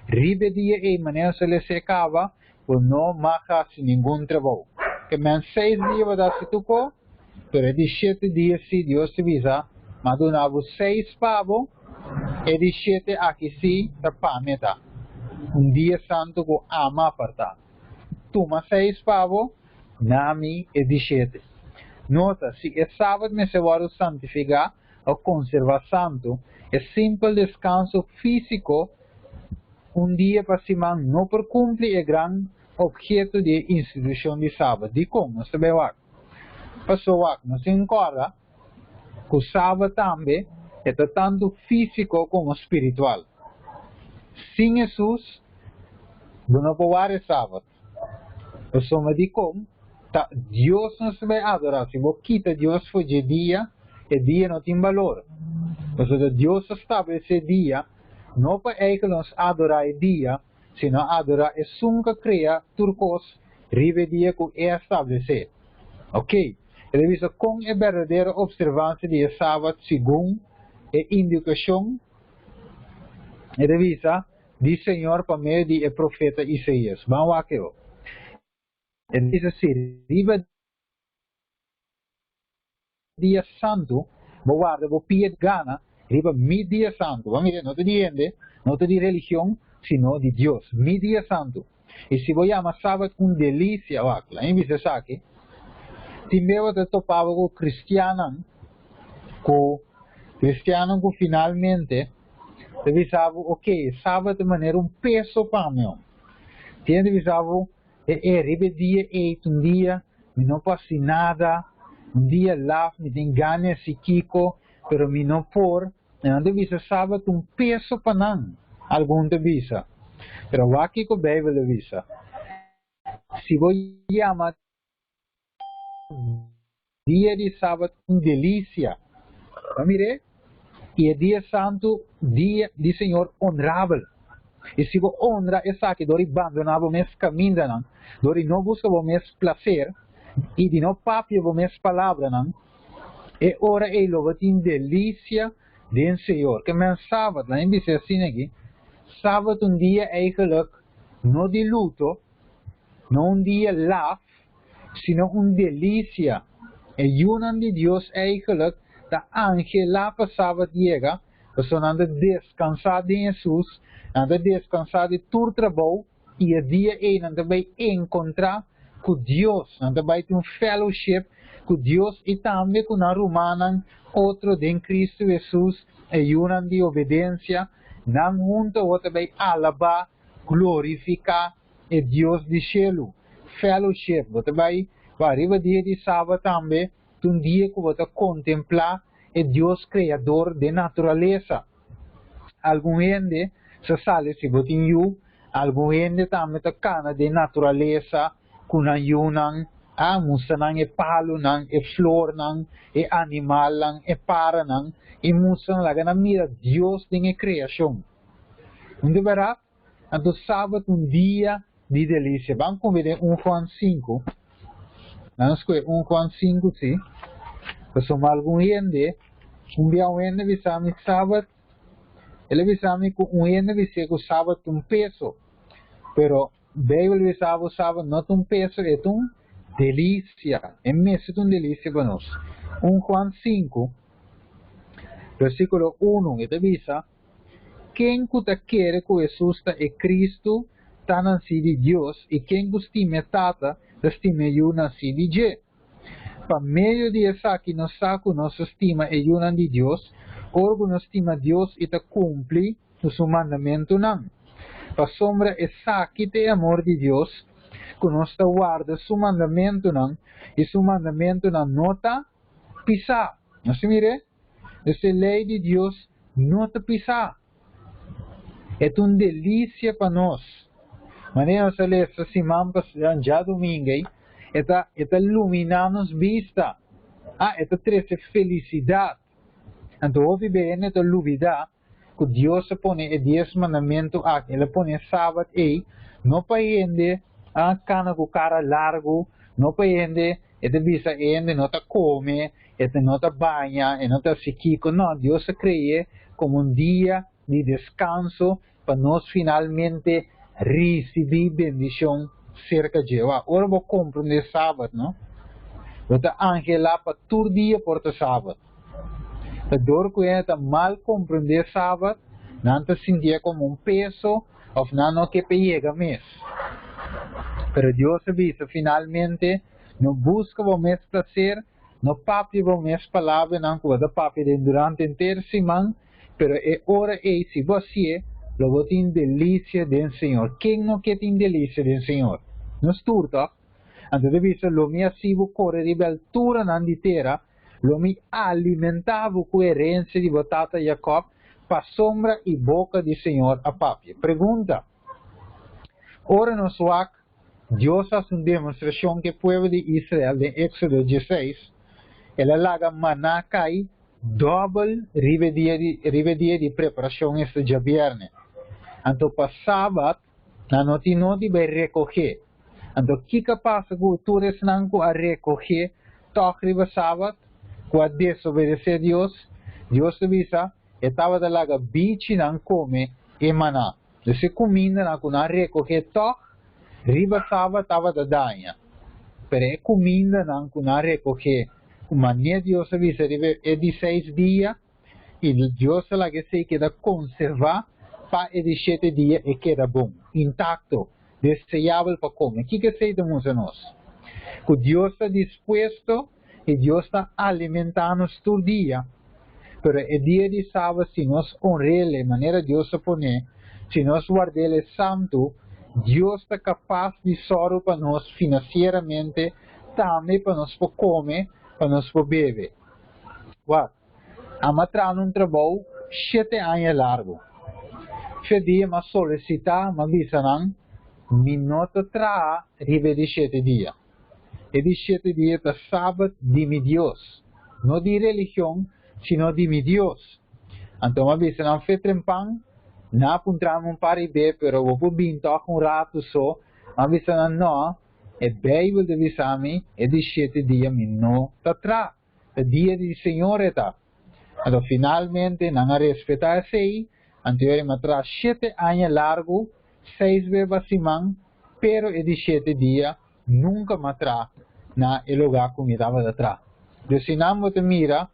Speaker 1: Riba e dia ei manera nos a lesa e kaba, bo no mag hasi ningun trabou. Ke men seis dia bo ta hasi tur ko, pero e di shete dia si Dios ta bisa, Mi a duna bo seis pa bo, e di shete aki si ta pa mi ta, un dia santu ku ami a apartá. Tuma seis pa bo, na mi e di shete. Nota, si e Sabat mester wòrdu santifiká òf konservá santu, e simpel deskanso físiko un dia pa siman no por kumpli e gran opheto di e institushon di Sabat. Dikon? Nos ta bai wak. Pasobra wak, nos tin kòrda ku Sabat tambe e ta tantu físiko komo spiritual. Sin Hesus, bo no por wak e Sabat. Pasobra dikon? Ta Dios nos ta bai adorá. Si bo kita Dios for dje dia, e dia no tin balor. Pasobra Dios a stablesé dia, no pa eikel nos adorá e dia, sino adorá Esun ku a krea tur kos riba e dia ku E a stablesé. Ok, e ta bisa kon e berdadero opservansia di e Sabat segun e indikashon, e ta bisa, di Señor pa medio di e profeta Isaías. Ban wak e. E bisa si riba dia santu bo warda bo pia di gana riba mi dia santu. Bo mira, no ta di hende, no ta di religion, sino di Dios. Mi dia santu. I si bo yama Sabat un delisia, wak, laat mi bisa esaki, tin bes bo ta topa bo ku kristiannan ku kristiannan ku finalmente ta bisa bo, ok, Sabat ta manera un peso pa mi. Tin hende bisa bo, E e riba e dia ei ta un dia mi no por hasi nada, un dia laf mi tin gana di hasi kiko pero mi no por, i nan ta bisa Sabat ta un peso pa nan, algun ta bisa. Pero wak kiko Beibel ta bisa, Si bo yama dia di Sabat un delisia, bo mir'é? I e dia santu, dia di Señor onrabel. I si bo onra esaki dor di bandoná bo mes kamindanan, dor di no buska bo mes plaser i di no papia bo mes palabranan, e ora ei lo bo tin delisia den Señor. Ke men Sabat, laat mi bisa asina aki, Sabat un dia eigenlijk no di luto, no un dia laf, sino un delisia. E yunan di Dios eigenlijk ta anhelá pa Sabat yega, pasobra nan ta deskansá den Hesus, nan ta deskansá di tur trabou i e dia ei nan ta bai enkontrá ku Dios, nan ta bai tin un fellowship ku Dios i tambe ku nan rumannan otro den Kristu Hesus, e yunan di obedensia, nan huntu awor ta bai alabá, glorifiká e Dios di shelu. Fellowship, bo ta bai pa riba dia di Sabat tambe, ta un dia ku bo ta kontemplá e Dios Kreador den naturalesa. Algun hende sa sali si bo tin yu, algun hende tambe ta kana den naturalesa ku nan yunan, a mustra nan e palunan, e flornan, e animalnan, e paranan, i mustra nan, laga nan mira Dios den e kreashon. Un di bèrdat? Anto Sabat un dia di delisia. Ban kumbi den un Juan sinku. Nan skohe un Juan sinku si. Pasobra algun hende, un bia un hende bisa mi Sabat, el a bisa mi ku un hende bis'é ku Sabat ta un peso. Pero Beibel bisa bo Sabat no ta un peso, e ta un delisia. E mester ta un delisia pa nos. Un Juan sinku, versikulo unu, e ta bisa. Ken ku ta kere ku Hesus ta e Kristu ta nansí di Dios, i ken ku stima e Tata ta stima e Yu nansí di dje. Pa medio di esaki nos sa ku nos ta stima e yunan di Dios, ora ku nos stima Dios i ta kumpli ku su mandamentunan. Pasobra esaki ta e amor di Dios, ku nos ta warda su mandamentunan, i su mandamentunan no ta pisá. Nos ta mir'é? Esei lei di Dios no ta pisá. E ta un delisia pa nos. Manera nos a lesa siman pasá, djadumingu ei, e ta e ta luminá nos bista. Ah, e ta trese felisidat. Anto hopi be hende ta lubidá ku Dios a pone e dies mandamentu aki, el a pone e Sabat ei, no pa hende a kana ku kara largu, no pa hende e ta bisa e hende no ta kome, e ta no ta baña, e no ta hasi kiko, no, Dios a kre'é komo un dia di deskanso pa nos finalmente risibí bendishon serka dje. Wak, ora bo komprendé Sabat, no, bo ta anhelá pa tur dia por ta Sabat. Ta dor ku hende ta mal komprendé Sabat, nan ta sintié komo un peso òf nan no ke pa yega mes. Pero Dios a bisa finalmente, No buska bo mes plaser, no papia bo mes palabranan ku bo ta papia den durante henter siman, pero e ora ei si bo hasié, lo bo tin delisia den Señor. Ken no ke tin delisia den Señor? Nos tur, tòg? Anto ta bisa, Lo mi hasi bo kore riba e alturanan di tera, Lo mi alimentá bo ku herensia di bo tata Jakòb, pasobra i boka di señor a papia. Pregunta, Ora nos wak. Dios a hasi un demostrashon ku e pueblo di Israel den Éksodo dieseis, El a laga maná kai dòbel riba e dia di riba e dia di preparashon, esta djabièrnè. Anto pa sabat nan no tin nodi bai rekogé. Anto kiko a pasa ku tur esnan ku a rekogé tòg riba sabat, ku a desobedesé Dios? Dios ta bisa, E tabata laga bichinan kome e maná. Dus e kumindanan ku nan a rekogé tòg riba sabat tabata daña. Pero e kumindanan ku nan a rekogé ku manera Dios a bisa riba e di seis dia, i Dios a laga esei keda konservá pa e di shete dia e keda bon, intakto, deseabel pa kome. Kiko esei ta mustra nos? Ku Dios ta dispuesto i Dios ta alimentá nos tur dia. Pero e dia di sabat si nos honr'El manera Dios a pon'é, si nos ward'El santu, Dios ta kapas di sòru pa nos finansieramente tambe pa nos por kome, pa nos por bebe. Wak, ami a traha na un trabou shete aña largu. Fe dia mi a solisitá, mi a bisa nan, mi no ta traha riba e di shete dia. E di shete dia ta Sabat di mi Dios, no di religion, sino di mi Dios. Anto mi a bisa nan fe trempan, nan a puntra mi un par di be, pero bo por bin tòg un ratu so. Mi a bisa nan, No, e Bijbel ta bisa mi, e di shete dia mi no ta tra, ta dia di Señor e ta. Anto finalmente nan a respetá esei, anto yori mi a traha shete aña largu, seis be pa siman, pero e di shete dia nunka mi a traha na e lugá ku mi tabata traha. Dus si nan bo ta mira,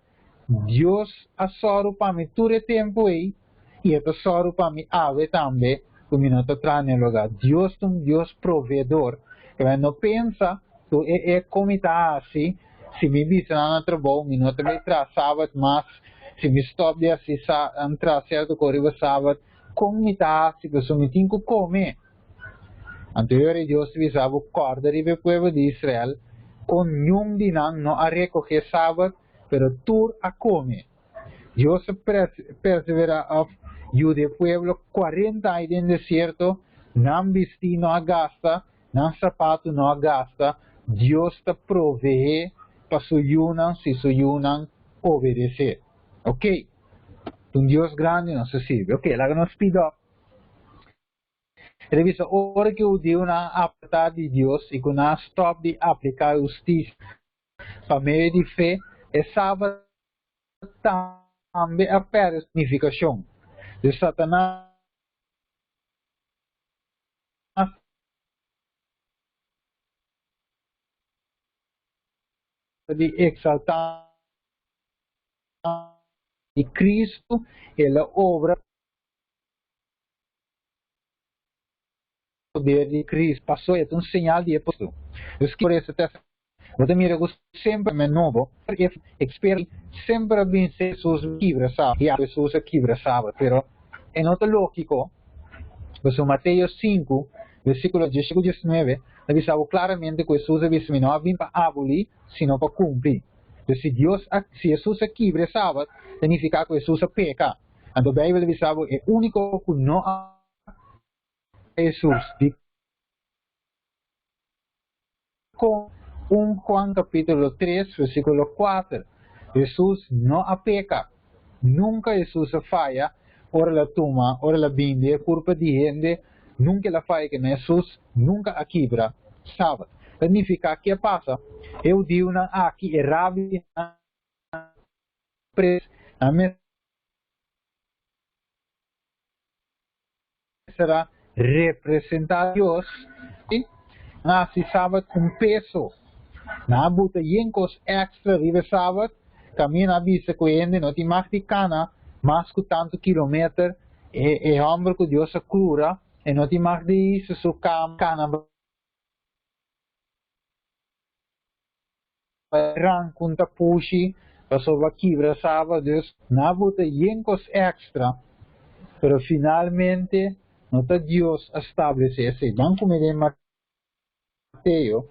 Speaker 1: Dios a sòru pa mi tur e tempu ei i e ta sòru pa mi awe tambe ku mi no ta traha na e lugá. Dios ta un Dios proveedor. Kebei no pensa ku e e kon mi ta hasi si mi bisa nan na trabou mi no ta bai traha sabat mas, si mi stòp di hasi traha sierto kos riba sabat, kon mi ta hasi pasobra mi tin ku kome. Anto e ora Dios ta bisa bo, Kòrda riba e pueblo di Israel, kon niun di nan no a rekogé sabat, pero tur a kome. Dios a perseverá òf yuda e pueblo kuarenta aña den desierto, nan bistí no a gasta, nan sapatu no a gasta, Dios ta proveé pa su yunan si su yunan obedesé. Oke, ta un Dios grandi nos ta sirbi. Oke, laga nos speed up. E ta bisa, Ora ku e hudiunan a apartá di Dios i ku nan a stòp di apliká hustisia pa medio di fe, e sabat tambe a pèrdè su signifikashon. Dus Satanas ta di eksaltá di Kristu, el a obra. Poder di Cristo paso e ta un señal di e poder. Dus por eso ta bo ta mira cu semper men nobo e exper semper a bin se Jesus kibra sabat ya Jesus a kibra sabat pero e no ta logico pasobra Mateo sinku versiculo diesho cu diesnuebe ta bisa bo claramente cu Jesus a bisa mi no a bin pa aboli sino pa cumpli dus si Dios a si Jesus a kibra e sabat ta nifica cu Jesus a peca. Anto Bijbel ta bisa bo e úniko ku no a Hesus di kon un Juan kapítulo tres versíkulo kuater Hesus no a peka. Nunka Hesus a faya ora el a tuma, ora el a bindi e kurpa di hende, nunka el a faya ke Hesus nunka a kibra sabat. Ta nifiká ke a pasa? E hudiunan aki, e rabinan pres, nan mester a representá Dios i nan a hasi sabat un peso. Nan a buta yen kos èkstra riba e sabat, kaminda nan a bisa ku e hende no tin mag di kana mas ku tantu kilometer, e hòmber ku Dios a kura, e no tin mag di hisa su kama kana Ran ku ta pushi pasobra kibra saba dus na bo ta yen kos extra pero finalmente no ta Dios a stablece esey. Ban kume den Mateo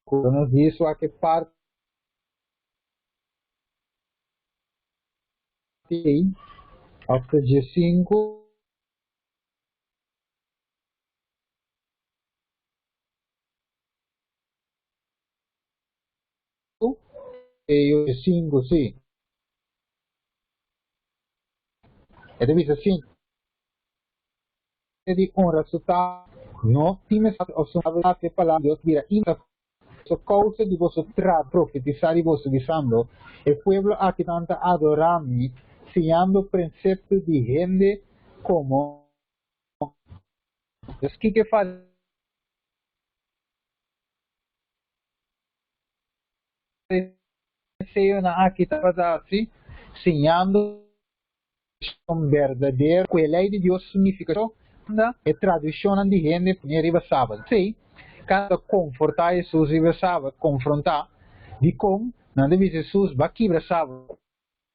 Speaker 1: ku nos dies wak e parti ei of ta diesinku. Mateo 5, sí. E ta bisa asina, di honra su tata, no tin mester of su mama haci e palabra di Dios bira inta so causa di boso tra profetisa di boso bisando, E pueblo aki nan ta adora mi siñando precepto di hende como. Dus kiko e fariseonan aki tabata haci? Siñando un berdadero ku e lei di Dios su nifikashon ta e tradishonnan di hende pone riba sabat. P'esei, kada ta konfortá Hesus riba sabat, konfrontá dikon nan ta bisa Hesus, Ba kibra sabat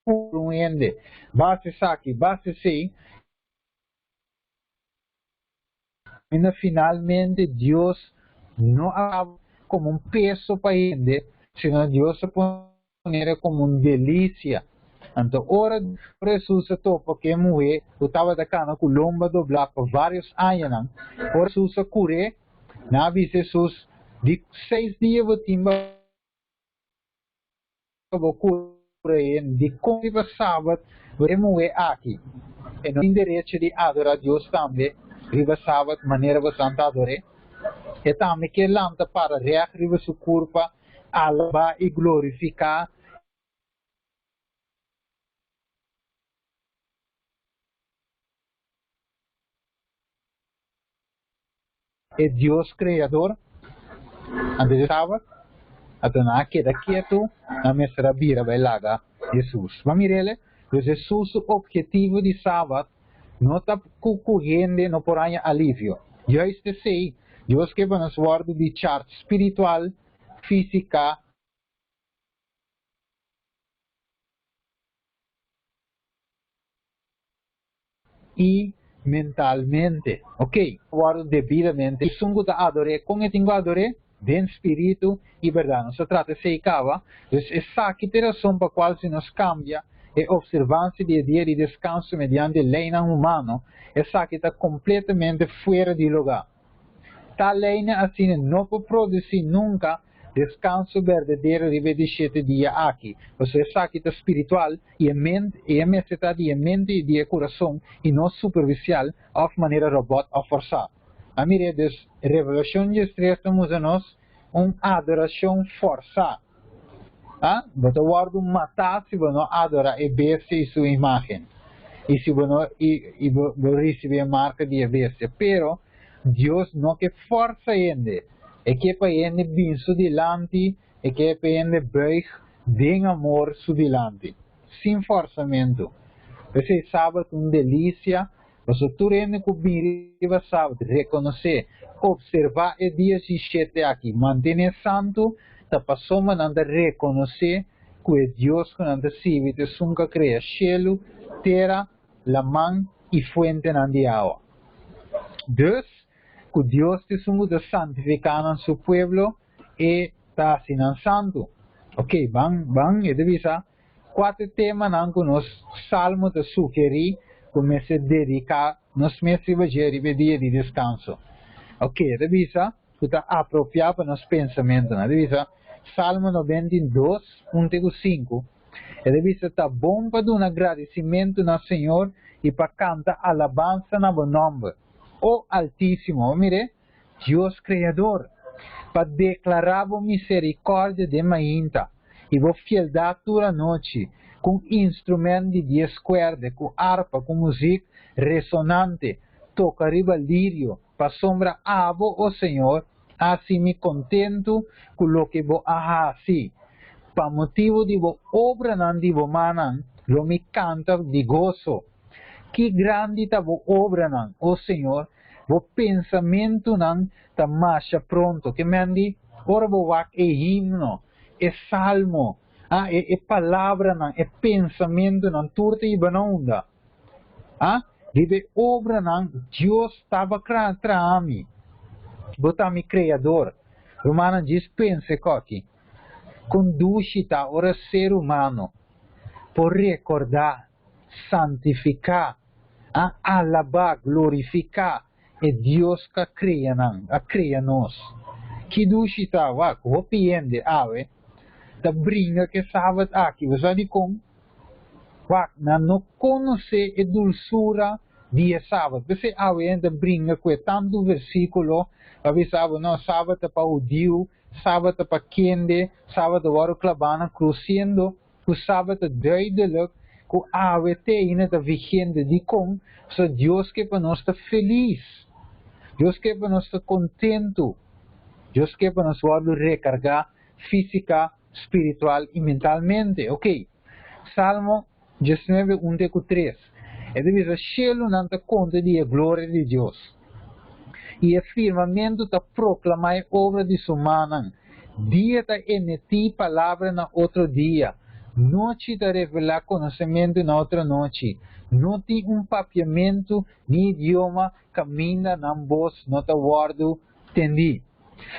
Speaker 1: ku un hende, ba hasi esaki, ba hasi esei. Ainda finalmente Dios no a komo un peso pa hende, sino Dios a pone komo un delisia. Anto ora Hesus a topa ku e muhé ku tabata kana ku lomba doblá pa vários añanan, ora Hesus a kur'é, nan a bisa Hesus, Di seis dia bo tin pa bo kura e, dikon riba sabat bo e muhé aki? E no tin derecho di adorá Dios tambe riba sabat manera bo ta ador'é? E tambe ke lanta para règt riba su kurpa, alabá i glorifiká e Dios Kreador antes di sabat? Anto nan a keda ketu, nan mester a bira bai laga Hesus. Bo a mira el? Dus Hesus su ophetivo di sabat no ta ku ku hende no por haña alivio. Juist esei, Dios ke pa nos wòrdu di chart spiritual, físika, i mentalmente. Ok, wòrdu debidamente. Esun ku ta ador'é, kon e tin ku ador'é? Den spiritu i bèrdat. Nos a trata esei kaba. Dus esaki ta e rason pa kual si nos kambia e opservansia di e dia di deskanso mediante leinan humano, esaki ta kompletamente fuera di lugá. Tal leinan asina no por produsí nunka deskanso berdadero riba e di shete dia aki, pasobra esaki ta spiritual i e ment i e mester ta di e mente i di e kurason i no superfisial òf manera robòt òf fòrsá. A mir'é dus Revelashon diestres ta mustra nos un adorashon fòrsá. A Bo ta wòrdu matá si bo no adorá e bestia i su imágen i si bo no i i bo bo risibí e marka di e bestia. Pero Dios no ke fòrsa hende. E ke pa hende bin su dilanti, e ke pa hende buig den amor su dilanti, sin fòrsamentu. P'esei sabat ta un delisia, pasobra tur hende ku bin riba sabat rekonosé, opservá e dia shishete aki, mantené santu, ta pasobra nan ta rekonosé ku e Dios ku nan ta sirbi ta esun ku a krea shelu, tera, laman i fuentenan di awa. Dus, ku Dios ta esun ku ta santifiká nan su pueblo, e ta hasi nan santu. Ok, ban, ban, e ta bisa kua ta e temanan ku nos salmo ta sugerí ku mester dediká nos mes riba dje riba e dia di deskanso. Ok, e ta bisa ku ta apropiá pa nos pensamentunan. E ta bisa, Salmo 92, un te ku sinku, e ta bisa, Ta bon pa duna gradisimentu na Señor i pa kanta alabansa na bo nòmber, o Altísimo. Bo mir'é? Dios Kreador, pa deklará bo miserikòrdia den mainta i bo fieldat tur anochi, ku un instrumènt di dies kuèrdè, ku arpa, ku muzik resonante, toka riba lirio, pasobra abo, o Señor, a hasi mi kontentu ku loke bo a hasi. Pa motibu di bo obranan di bo mannan lo mi kanta di goso. Ki grandi ta bo obranan, o Señor! Bo pensamentunan ta masha pronto. Ke men di, ora bo wak e himno, e salmo, ah, e, e palabranan, e pensamentunan, tur ta hiba na unda? Ah, riba e obranan Dios taba traha mi. Bo ta mi Kreador. Rumannan, djis pensa e koki. Kon dushi ta ora ser humano por rekordá, santifiká, a alabá, glorifiká e Dios ku a krea nan, a krea nos. Ki dushi ta wak hopi hende awe ta bringa ku e sabat aki. Bo sa dikon? Wak, nan no konosé e dulsura di e sabat. P'esei awe hende ta bringa ku e tantu versíkulo pa bisa bo, no, sabat ta pa hudiu, sabat ta pa kende, sabat ta wòrdu klabá na krus, siendo ku sabat ta duidelik ku awe te ainda ta vigente. Dikon? Pasobra Dios ke pa nos ta felis. Dios ke pa nos ta kontentu. Dios ke pa nos wòrdu rekargá físika, spiritual i mentalmente. Oke. Salmo 19, 1 te ku 3. E ta bisa, Shelunan ta konta di e gloria di Dios, i e firmamentu ta proklamá e obra di su mannan. Dia ta emití palabra na otro dia, nochi ta revelá konosementu na otro nochi. No tin un papiamentu ni idioma kaminda nan bos no ta wòrdu tendí.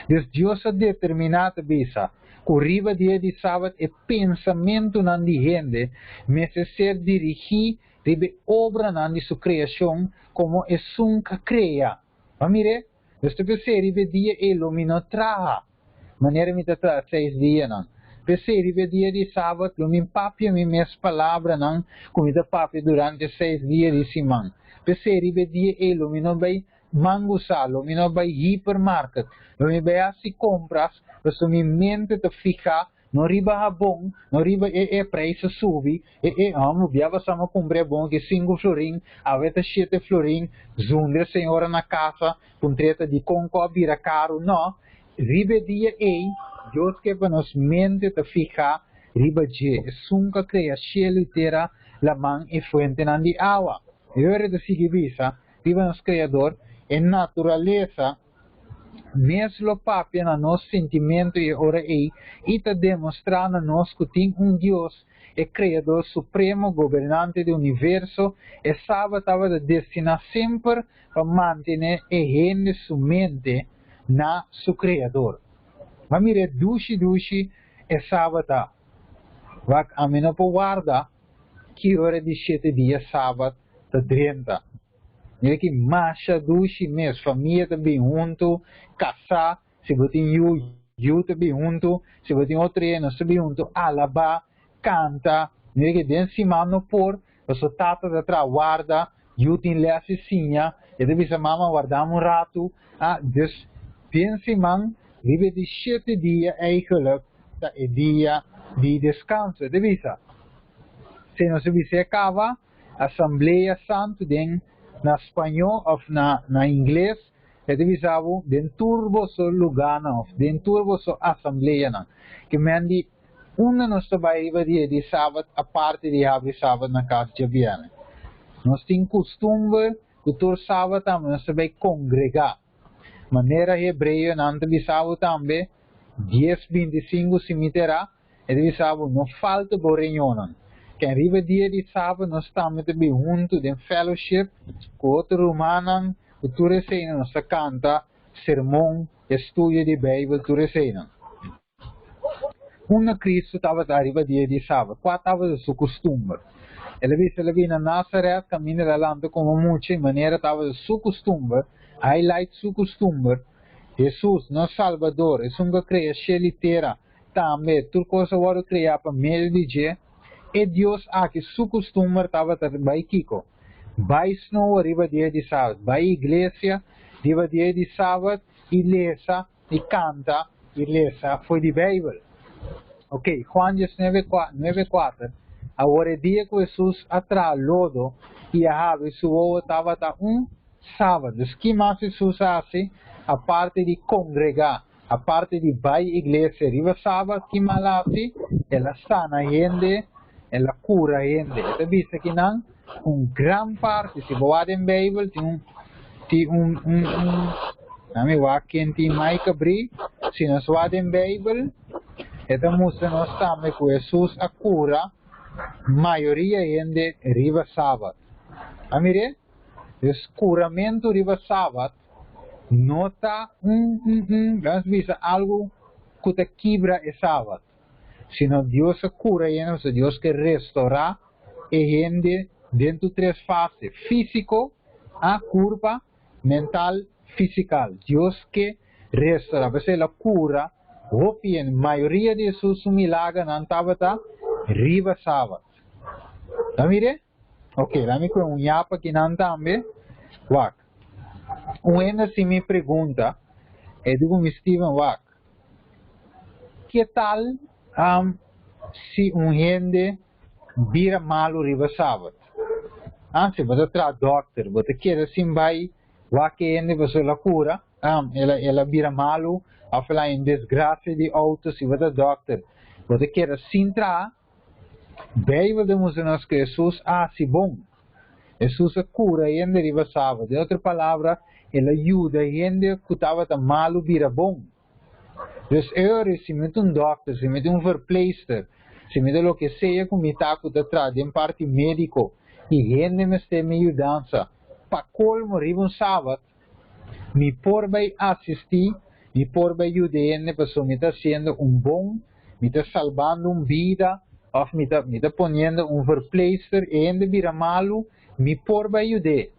Speaker 1: Dus Dios a determiná ta bisa ku riba dia di sabat e pensamentunan di hende mester ser dirigí riba e obranan di su kreashon komo esun k'a krea. Bo a mir'é? Nos ta p'esei riba e dia ei lo mi no traha manera mi ta traha seis dianan. P'esei riba e dia di sabat lo mi papia mi mes palabranan ku mi ta papia durante seis dia di siman. P'esei riba e dia ei lo mi no bai Mangusa, lo mi no bai hipermarket, lo mi bai hasi kompras, pasobra mi mente ta fihá no riba habon, no riba e e preis a subi, e e hòmber bia basá mi a kumpra e habon aki sinku florin, awe ta shete florin, zundra e señora na kasa, puntr'é ta dikon ku a bira karu, no, riba e dia ei Dios ke pa nos mente ta fihá riba dje, esun ku a krea shelu i tera, laman i fuentenan di awa. E ora e ta sigui bisa, Riba nos Kreador, e naturalesa mes lo papia na nos sintimentu e ora ei i ta demostrá na nos ku tin un Dios, e Kreador Supremo, Gobernante di universo. E Sabat tabata destiná semper pa mantené e hende su mente na su Kreador. Bo a mira e dushi dushi e Sabat ta. Wak, ami no por warda Ki ora di shete dia sabat ta drenta? Mira ki masha dushi mes, famia ta bin huntu, kasá, si bo tin yu, yu ta bin huntu, si bo tin otro hende nos ta bin huntu alabá, kanta. Mira ki den siman no por, pasobra tata ta traha warda, yu tin lès di siña, e ta bisa mama wardami un ratu. Ah, dus den siman riba e di shete dia eigenlijk ta e dia di deskanso. E ta bisa, Si nos a bisa e kaba, asamblea santu den na spañó òf na na ingles, e ta bisa bo den tur boso lugánan òf den tur boso asambleanan. Ke men di unda nos ta bai riba dia di sabat aparte di habri sabat na kas djabièrnè? Nos tin kustumber ku tur sabat tambe nos ta bai kongregá. Manera hebreonan ta bisa bo tambe, dies 25 si mi tera, e ta bisa bo, no falta bo reunionnan. Ken riba dia di sabat nos tambe ta bin huntu den fellowship ku otro rumannan, ku tur eseinan nos ta kanta sermon, estudio di Beibel, tur eseinan. Unda Cristo tabata riba dia di Sabat? Cua tabata su custumber? El a bisa el a bini na Nazaret, caminda el a lanta como mucha, y manera tabata su custumber, highlight su custumber, Jesus, nos Salbador, esun cu a crea shel y tera, tambe tur cos a wordo crea pa medio di dje, e Dios aki su custumber tabata bay kico? Bay snoa riba dia di Sabat, bay iglesia riba dia di Sabat y lesa i kanta i lesa fo'i di Beibel. Ok, Juan 19, 9, 4, Awor e dia ku Hesus a traha lodo i a habri su wowo tabata un sábado. Dus ki mas Hesus a hasi aparte di kongregá, aparte di bai iglesia riba sábat? Ki mas el a hasi? El a sana hende, el a kura hende. E ta bisa ki nan un gran parti, si bo wak den Beibel tin un tin un un un Nami wak ken tin Mike abrí, si nos wak den Beibel e ta mustra nos tambe ku Hesus a kura mayoria hende riba Sabat. A mir'é? Dus kuramentu riba Sabat no ta un un un, laga nos bisa algu ku ta kibra e Sabat. sino Dios a cura e hende, pasobra Dios ke restorá e hende den tur tres fase, físico, a curpa, mental, fisical. Dios ke restorá, p'esei el a cura Hopi hende, mayoria di Hesus su milagernan tabata riba sabat. Ta mire? Ok, laat mi kue un yapa akinan tambe. Wak. Un hende si mi pregunta, e di ku mi Steven wak, ke tal um, si un hende bira malu riba sabat? Ah, si bo ta traha dokter, bo ta keda sin bai wak e hende pasobra el a kura? El a bira malu of el a haña un desgracia di auto, si bo ta dokter, bo ta keda sin traha? Bijbel ta mustra nos ku Hesus a hasi bon. Hesus a kura hende riba sabat. Den otro palabra, el a yuda hende ku tabata malu bira bon. Dus e ora si mi ta un dokter, si mi ta un verpleegster, si mi ta loke sea ku mi ta ku ta traha den parti médiko i hende mester mi yudansa pa kolmo riba un sabat, Mi por bai asistí, mi por bai yuda hende pasobra mi ta hasiendo un bon, mi ta salbando un bida òf mi ta mi ta poniendo un verpleegster, e hende bira malu, mi por bai yud'é.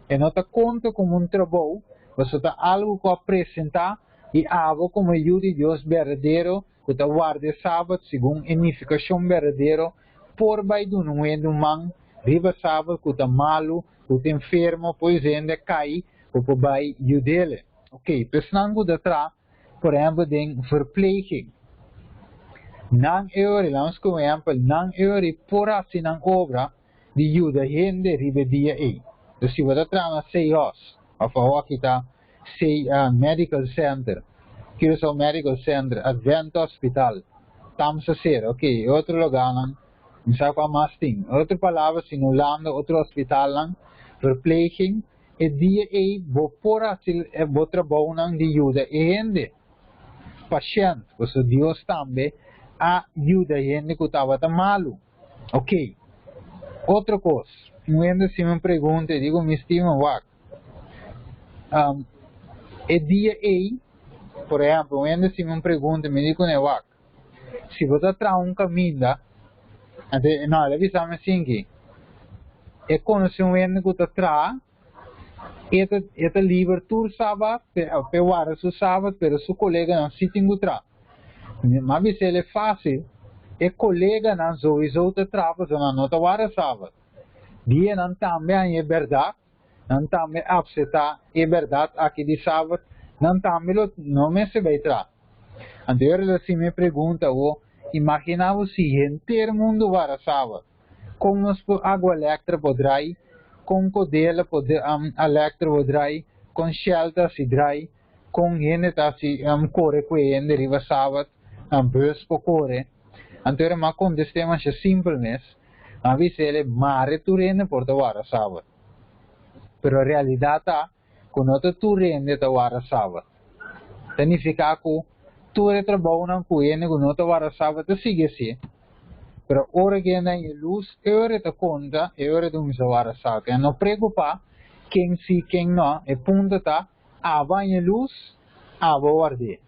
Speaker 1: E no ta konta komo un trabou, pasobra ta algu ku a presentá i abo komo e yu di Dios berdadero ku ta warda e sabat segun e nifikashon berdadero por bai duna un hende un man riba sabat ku ta malu, ku ta enfermo, pues hende a kai ku por bai yud'ele. Ok, pa esnan ku ta traha, por ehèmpel den verpleging, nan e ora, laat nos komo ehèmpel, nan e ora por hasi nan obra di yuda hende riba e dia ei. Dus si bo ta traha na Seahorse, òf awor aki ta Sea Medical Center, Curaçao Medical Center, Advent Hospital, Tamsa Sera, ok, e otro lugarnan, mi sa kua mas tin. Otro palabra, si na Hulanda otro hospitalnan, verpleging, e dia ei bo por hasi bo trabounan di yuda e hende, pashènt, pasobra Dios tambe a yuda hende ku tabata malu. Ok, otro kos, un hende hasi mi un pregunta i diku mi stima, wak, E dia ei, por ehèmpel, un hende hasi mi un pregunta, mi di kuné, Wak, si bo ta traha un kaminda, anto, no, el a bisa mi asinki, e konosé un hende ku ta traha, e ta, e ta liber tur sabat, p'e warda su sabat, pero su koleganan sí tin ku traha. Mi a bisa el, e fásil, e koleganan souiso ta traha pasobra nan no ta warda sabat. Dianan tambe haña e bèrdat. Nan tambe apseptá e bèrdat aki di Sabat, nan tambe lo no mester bai tra. Anto e ora lo hasi mi e pregunta awor, Imaginá bo si henter mundu wara Sabat, kon nos por agua lèktra por drai, kon kodela por alèktra por drai, kon Shell ta hasi drai, kon hende ta hasi kore ku e hende riba Sabat, bus por kore? Anto e ora mi a kontest'é masha simpel mes, mi a bisa el, Mare tur hende por ta wara Sabat. Pero realidat ta ku no ta tur hende ta warda Sabat. Ta nifiká ku tur e trabounan ku hende ku no ta warda Sabat ta sigui hasié. Pero ora ku hende haña lus, e ora e ta konta, e ora e ta kuminsá warda Sabat. E no preokupá ken sí, ken no. E punto ta, abo haña lus, abo ward'é.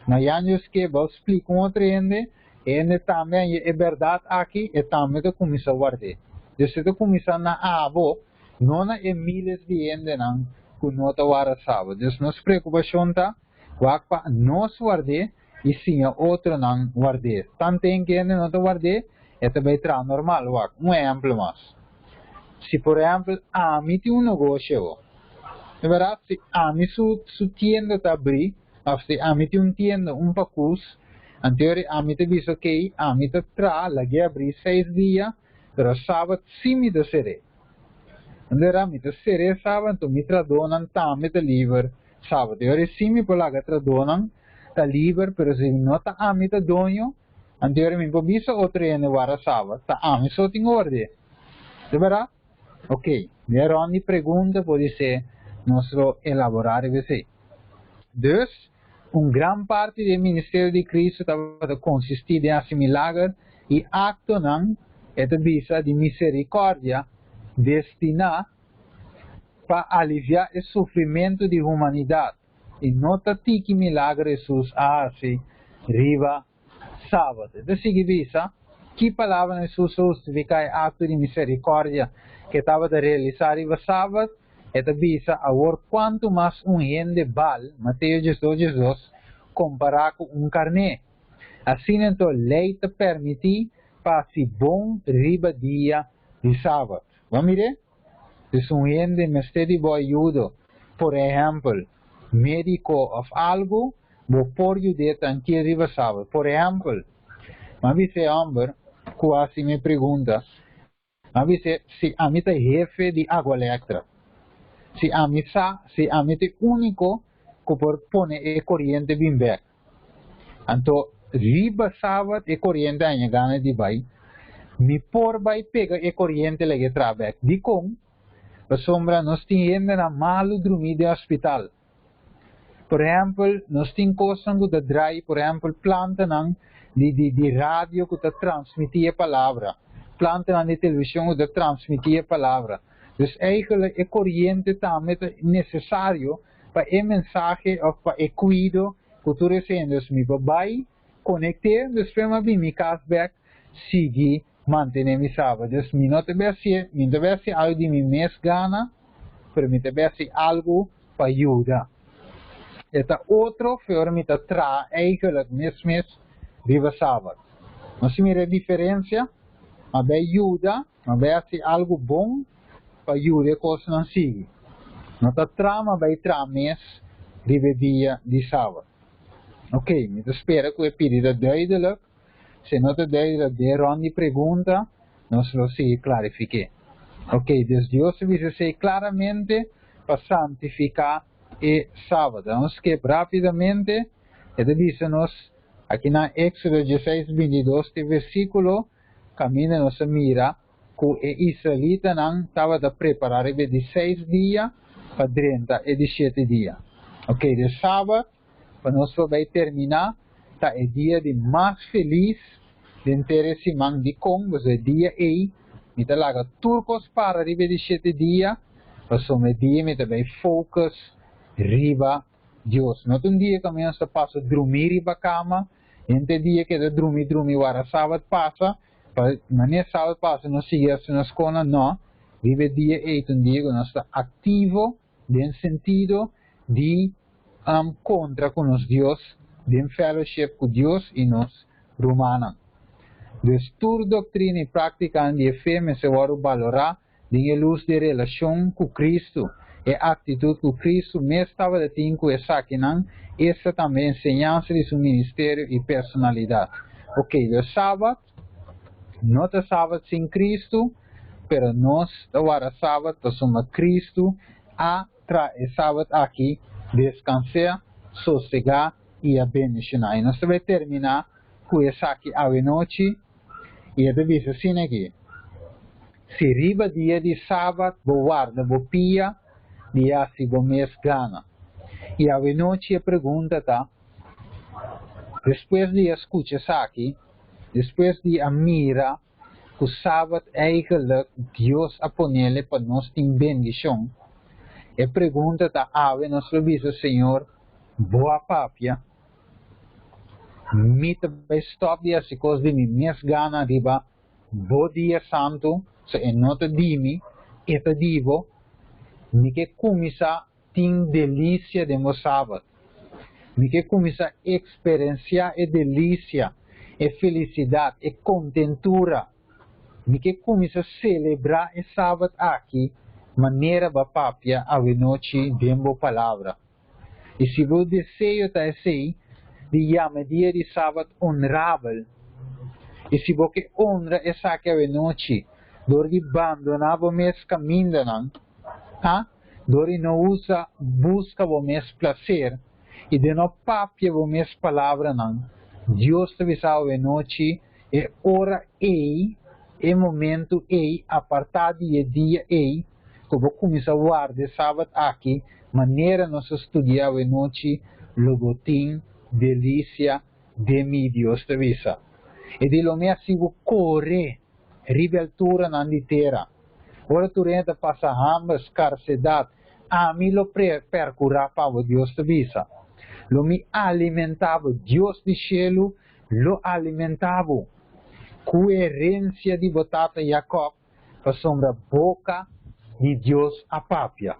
Speaker 1: No yan Dios ke bo splika un otro hende, e hende tambe haña e bèrdat aki, e tambe ta kuminsá ward'é. Dios e ta kuminsá na abo, no na e miles di hendenan ku no ta warda Sabat. Dios nos preokupashon ta wak pa nos ward'é i siña otronan ward'é. Tanten ku hende no ta ward'é, e ta bai traha normal. Wak un ehèmpel mas. Si por ehèmpel ami tin un negoshi awor, di bèrdat si ami su su tienda ta abrí, òf si ami tin un tienda, un pakus, anterior ami ta bisa okey, ami ta traha lag'é abrí seis dia, pero sabat sí mi ta ser'é. Anto mi ta ser'é sabat, anto mi trahadónan tambe ta liber sabat. E ora sí mi por laga trahadónan ta liber, pero si no ta ami ta doño, anto e ora mi por bisa otro hende warda sabat, ta ami so tin ku ward'é. Ta bèrdat? Ok, den rònt di pregunta podisé nos lo elaborá riba esei. Dus, un gran parti di e ministerio di Cristo tabata konsistí den hasi milager i aktonan, e ta bisa, di miserikòrdia destiná pa aliviá e sufrimentu di humanidat, i no ta tiki milager Hesus a hasi riba Sabat. E ta sigui bisa, Ki palabranan Hesus a hustifiká e akto di miserikòrdia ku e tabata realisá riba Sabat? E ta bisa, Awor kuantu mas un hende bal, Mateo 12, 12, kompará ku un karné. Asina anto lei ta permití pa hasi bon riba dia di sabat. Bo mir'é? Dus un hende mester di bo ayudo, por ehèmpel, médiko òf algu, bo por yud'é trankil riba sabat. Por ehèmpel, mi a bisa e hòmber ku hasi mi pregunta, mi a bis'é, si ami ta hefe di Agualectra, si ami sa, si ami ta e úniko ku por pone e koriente bin bèk, Anto riba sabat e koriente a haña gana di bai. Mi por bai pega e koriente laga e traha bek. Dikon? Pasobra nos tin hendenan malu drumí den hospital. Por ehèmpel, nos tin kosnan ku ta drai, por ehèmpel plantanan di di di radio ku ta transmití e palabra, plantanan di televishon ku ta transmití e palabra. Dus eigelijk e koriente tambe ta nesesario pa e mensahe òf pa e kuido ku tur esei. Dus mi por bai konekt'é, despues mi a bin mi kas bèk sigui mantené mi sabat. Dus mi no ta bai hasié, mi no ta bai hasi algu di mi mes gana, pero mi ta bai hasi algu pa yuda. E ta otro fe ora mi ta traha eigenlijk mes mes riba sabat. Nos a mira e diferensia? Mi a bai yuda, mi a bai hasi algu bon pa yuda e kosnan sigui. No ta trama bai tra mes riba e dia di sabat. Ok, mi ta spera ku e pidi ta duidelijk. Si no ta duidelijk den rond di pregunta, nos lo sigui klarifik'é. Ok, dus Dios a bisa esei klaramente pa santifiká e sabat. Nos skip rápidamente, e ta bisa nos aki na Éxodo dieseis bintidos te versíkulo kaminda nos a mira ku e israelitanan tabata prepará riba e di seis dia pa drenta e di shete dia. Oke, de sabat, pa nos por bai terminá, ta e dia di mas felis den ter e siman. Dikon? Pasobra e dia ei mi ta laga tur kos para riba e di shete dia, pasobra e dia mi ta bai focus riba Dios. No ta un dia ku ami nos ta pasa drumí riba kama, henter dia keda drumi drumi wara sabat pasa, Pa manera sábado pasa nos sigui hasi nos kona? No. Riba e dia ei ta un dia ku nos ta aktivo den sentido di kontra ku nos Dios, den fellowship ku Dios i nos rumannan. Dus tur doktrina i práktikanan di e fe mester wòrdu balorá Den e lus di e relashon ku Kristu, e aktitut ku Kristu mes tabata tin ku esakinan, esta tambe enseñansa di su ministerio i personalidat. Ok, de Sabat no ta Sabat sin Kristu, pero nos ta warda Sabat pasobra Kristu a traha e Sabat aki, deskansá, sosegá i a bendishoná. I nos ta bai terminá ku esaki awenochi. I e ta bisa asina aki, Si riba dia di sabat bo warda bo pia di hasi bo mes gana. I awenochi e pregunta ta, Despues di a skucha esaki, despues di a mira ku sabat eigenlijk Dios a ponele pa nos tin bendishon, e pregunta ta awe nos lo bisa, Señor, bo a papia? Mi ta bai stòp di hasi kos di mi mes gana riba bo dia santu, so e no ta di mi, e ta di bo. Mi ke kuminsá tin delisia den bo sabat. Mi ke kuminsá eksperensiá e delisia, e felisidat, e kontentura. Mi ke kuminsá selebrá e sabat aki manera bo a papia awenochi den bo palabra. I si bo deseo ta esei, di yama e dia di Sabat onrabel, i si bo ke onra esaki awenochi dor di bandoná bo mes kamindanan, ha, dor di no usa buska bo mes plaser i di no papia bo mes palabranan, Dios ta bisa awenochi e ora ei, e momentu ei, apartá di e dia ei, ku bo kuminsá warda e Sabat aki manera nos a studia awenochi, lo bo tin delisia den mi, Dios ta bisa. E di lo mi hasi bo kore riba e alturanan di tera. Ora tur hende ta pasa hamber, skarsedat, ami lo perkurá pa bo, Dios ta bisa. Lo mi alimentá bo, Dios di shelu lo alimentá bo ku e herensia di bo tata Jakòb. Pasobra boka di Dios a papia.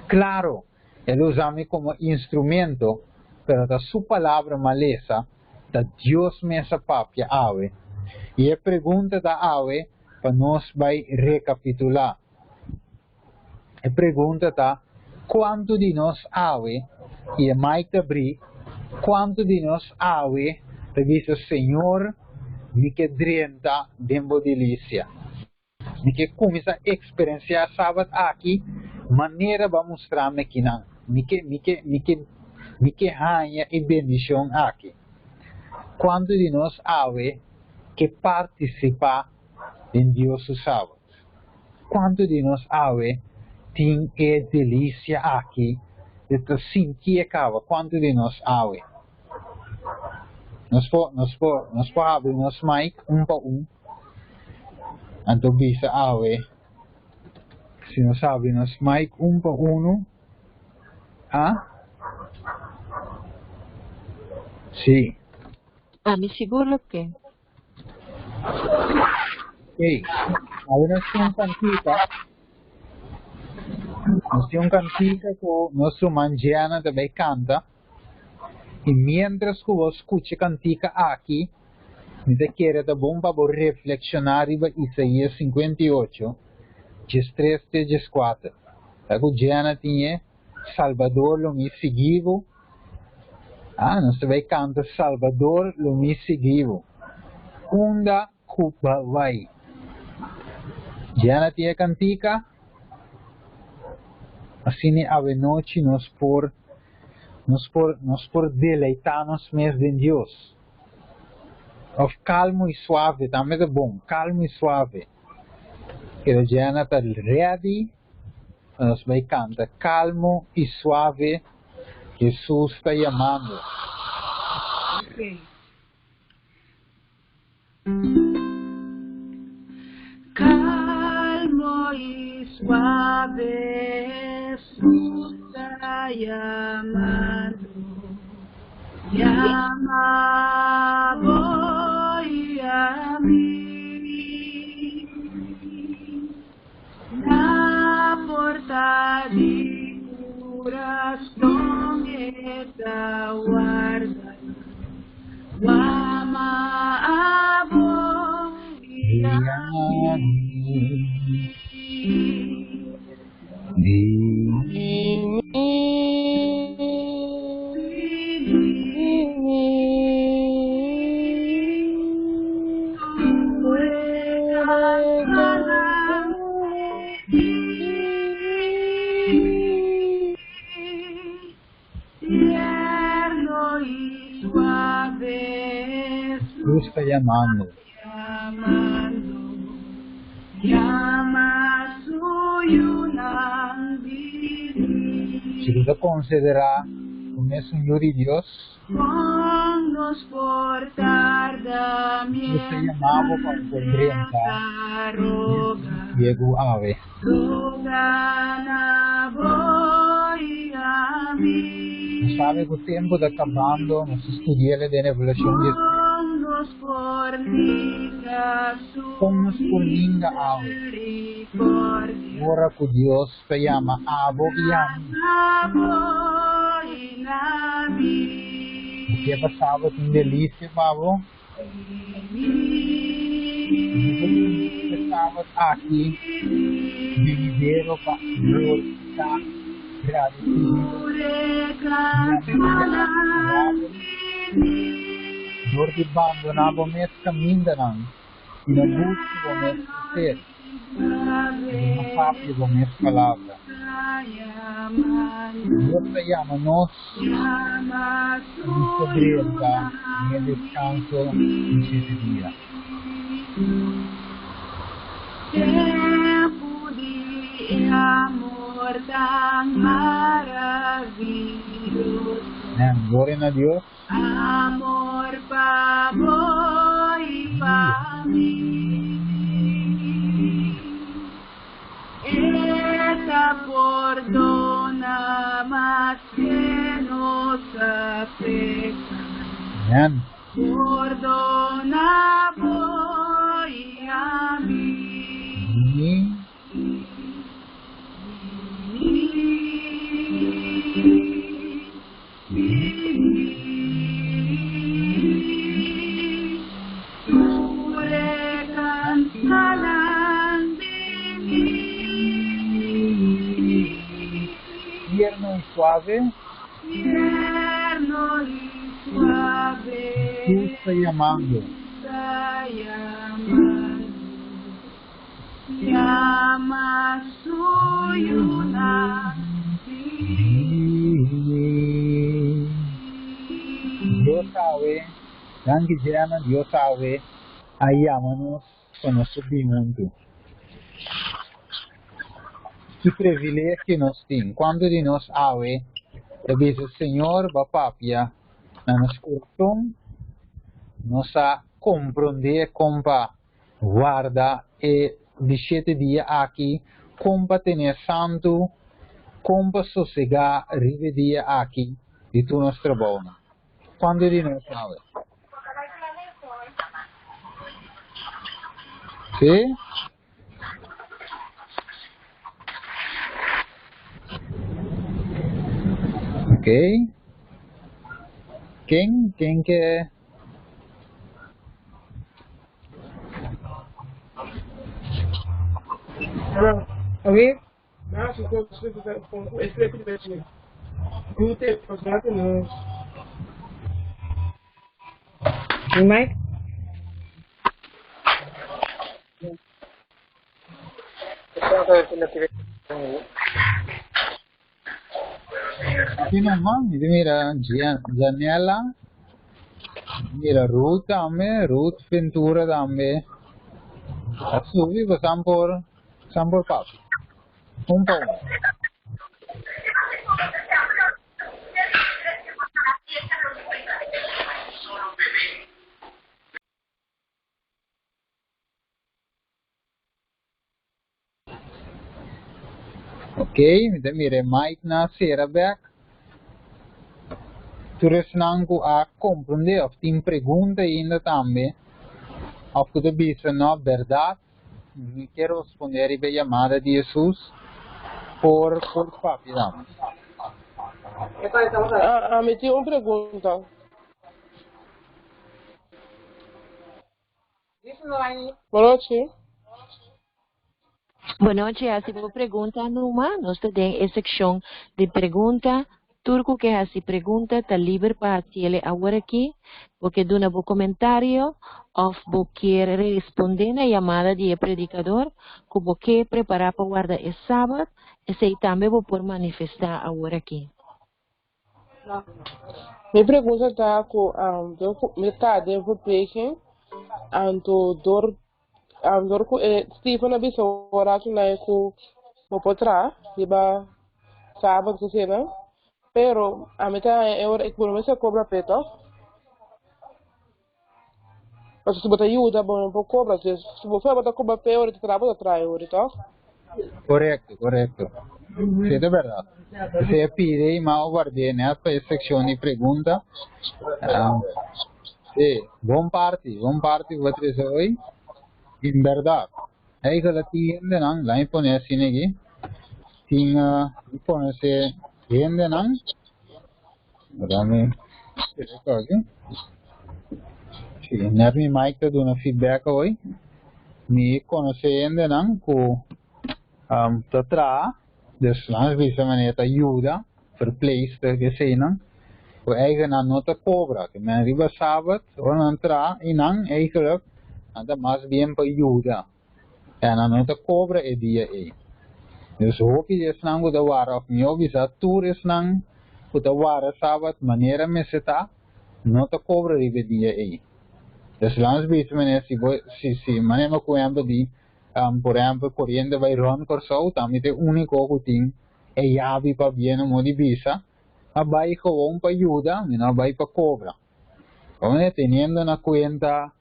Speaker 1: Klaro, el usa mi komo instrumento, Pero ta su palabra m'a lesa, ta Dios mes a papia awe. I e pregunta ta awe pa nos bai rekapitulá. E pregunta ta, kuantu di nos awe, i e mic ta brí, kuantu di nos awe ta bisa, Señor, mi ke drenta den bo delisia. Mi ke kuminsá eksperensiá Sabat aki manera bo a mustra mi akinan. Mi ke, mi ke, mi ke, mi ke haña e bendishon aki. Kuantu di nos awe ke partisipá den Dios su Sabat? Kuantu di nos awe tin e delisia aki di ta sintié kaba? Kuantu di nos awe? Nos por, nos por, nos por habri nos mic un pa un, anto bisa awe, si nos habri nos mic un pa uno, ah? Sí.
Speaker 2: Ami sigur lo ke.
Speaker 1: Ey, awe nos tin un kantika. Nos tin un kantika ku nos ruman Gianna ta bai kanta. I miéntras ku bo skucha e kantika aki, mi ta kere ta bon pa bo reflekshoná riba Isaías 58, 13 te 14. Ta ku Gianna tin e Salbador lo mi sigui bo. Ah, nos ta bai kanta Salbador lo mi sigui bo. Unda ku bo bai? Gianna tin e kantika. Asina awenochi nos por nos por nos por deleitá nos mes den Dios. Of kalmo i suave tambe ta bon, kalmo i suave. Pero Gianna ta ready pa nos bai kanta kalmo i suave Hesus ta yamando.
Speaker 2: Okay. Calmo y suave Jesús ta llamando, llama bo y a mi. Na porta di curason e ta warda, Wama abo i ami. Tierno y suave
Speaker 1: Jesús ta llamando.
Speaker 2: Llamando, llama su yunan bini.
Speaker 1: Si bo ta konsiderá bo mes un yu di Dios,
Speaker 2: Con nos por tarda
Speaker 1: Dios ta yama bo pa bo por drenta
Speaker 2: mientras
Speaker 1: den
Speaker 2: roga.
Speaker 1: sosiegu awe.
Speaker 2: Roga na bo i a mi.
Speaker 1: Nos sabe ku tempu ta kabando, nos ta studi'el den Revelashon 13.
Speaker 2: Con nos por ninga su
Speaker 1: Kon nos por ninga awe
Speaker 2: misericordia.
Speaker 1: ora ku Dios ta yama abo i ami?
Speaker 2: Na bo i na mi.
Speaker 1: Bo ke pa Sabat un delisia pa bo? E Sabat aki binidero pa glorifiká, gradisí Dios i anunsiá Su palabra. Dor di bandoná bo mes kamindanan i no buska bo mes plaser, i no papia bo mes palabra. Dios ta yama nos pa nos ta drenta den e deskanso di shete dia.
Speaker 2: Tempu di e amor tan maravilloso.
Speaker 1: Amen. Gloria na Dios.
Speaker 2: Amor pa bo i pa mi. E ta pordona maske nos a peka.
Speaker 1: Amen.
Speaker 2: Pordona bo i ami.
Speaker 1: Mi.
Speaker 2: Mi. Mi.
Speaker 1: Tierno y suave.
Speaker 2: Tierno y suave.
Speaker 1: Jesús está llamando.
Speaker 2: Está llamando. Llama su yuna.
Speaker 1: Dios sabe, danki Jenna, Dios sabe, a yama nos pa nos bin huntu. Ki privilegio nos tin. Kuantu di nos awe ta bisa Señor bo a papia na nos kurason, nos a komprondé kon pa warda e di shete dia aki, kon pa tene santu, kon pa sosegá riba e dia aki di tur nos trabounan. Kuantu di nos awe? Sí? Ok. Ken, ken ke
Speaker 3: Oké? Mike?
Speaker 1: Aquí nomás, mira, Janela, mira Ruth tambe, Ruth Ventura tambe. A subi, pasan por, pasan por papi. Un pa un. Ok, mi ta mira e mic na sera bek. Tur esnan ku a komprondé òf tin pregunta ainda tambe òf ku ta bisa no bèrdat mi ke respondé riba e yamada di Hesus por por papia tambe.
Speaker 3: Ami tin un pregunta. Bonochi.
Speaker 4: Bonochi, hasi bo pregunta numa, nos ta den e sekshon di pregunta. Tur ku ke hasi pregunta ta liber pa hasiele awor aki. Bo ke duna bo komentario òf bo kier respondé na yamada di e predikador ku bo ke prepará pa warda e Sabat, esei tambe bo por manifestá awor aki.
Speaker 3: Mi pregunta ta ku mi ta den verpleging anto dor dor ku e Steven a bisa un rato na ku bo por traha riba sabado ku asina pero ami ta haña e ora ku bo no mester kobra p'e tòg pasobra si bo ta yuda bo no por kobra si bo fue bo ta kobra p'e ora di traha bo ta traha e ora tòg.
Speaker 1: Korekto, korekto. Sí, ta bèrdat. Esei a pidi i m'a ward'é nèt pa e sekshon di pregunta. Sí, bon parti, bon parti ku bo a trese hoy. En bèrdat, eigenlijk tin hendenan, laat mi pone asina aki, tin, mi konosé hendenan. Dame aki. Sí, net mi mic ta duna feedback hoy. Mi konosé hendenan ku ta traha, dus laat mi bisa manera ta yuda, verpleegster ke eseinan, ku eigen nan no ta kobra. Ke men riba sabat ora nan traha i nan eigenlijk nan ta mas bien pa yuda. En nan no ta kobra e dia ei. Dus hopi di esnan ku ta wara, òf mihó bisa tur esnan ku ta wara sabat manera mester ta, no ta kobra riba e dia ei. Dus laat nos bisa manera si bo, si, si, manera mi a kuenta di, por ehèmpel koriente bai rònt Kòrsou, ta mi ta e úniko ku tin e yabi pa biena modo di bisa, a bai gewoon pa yuda, mi no a bai pa kobra. Bo teniendo na kuenta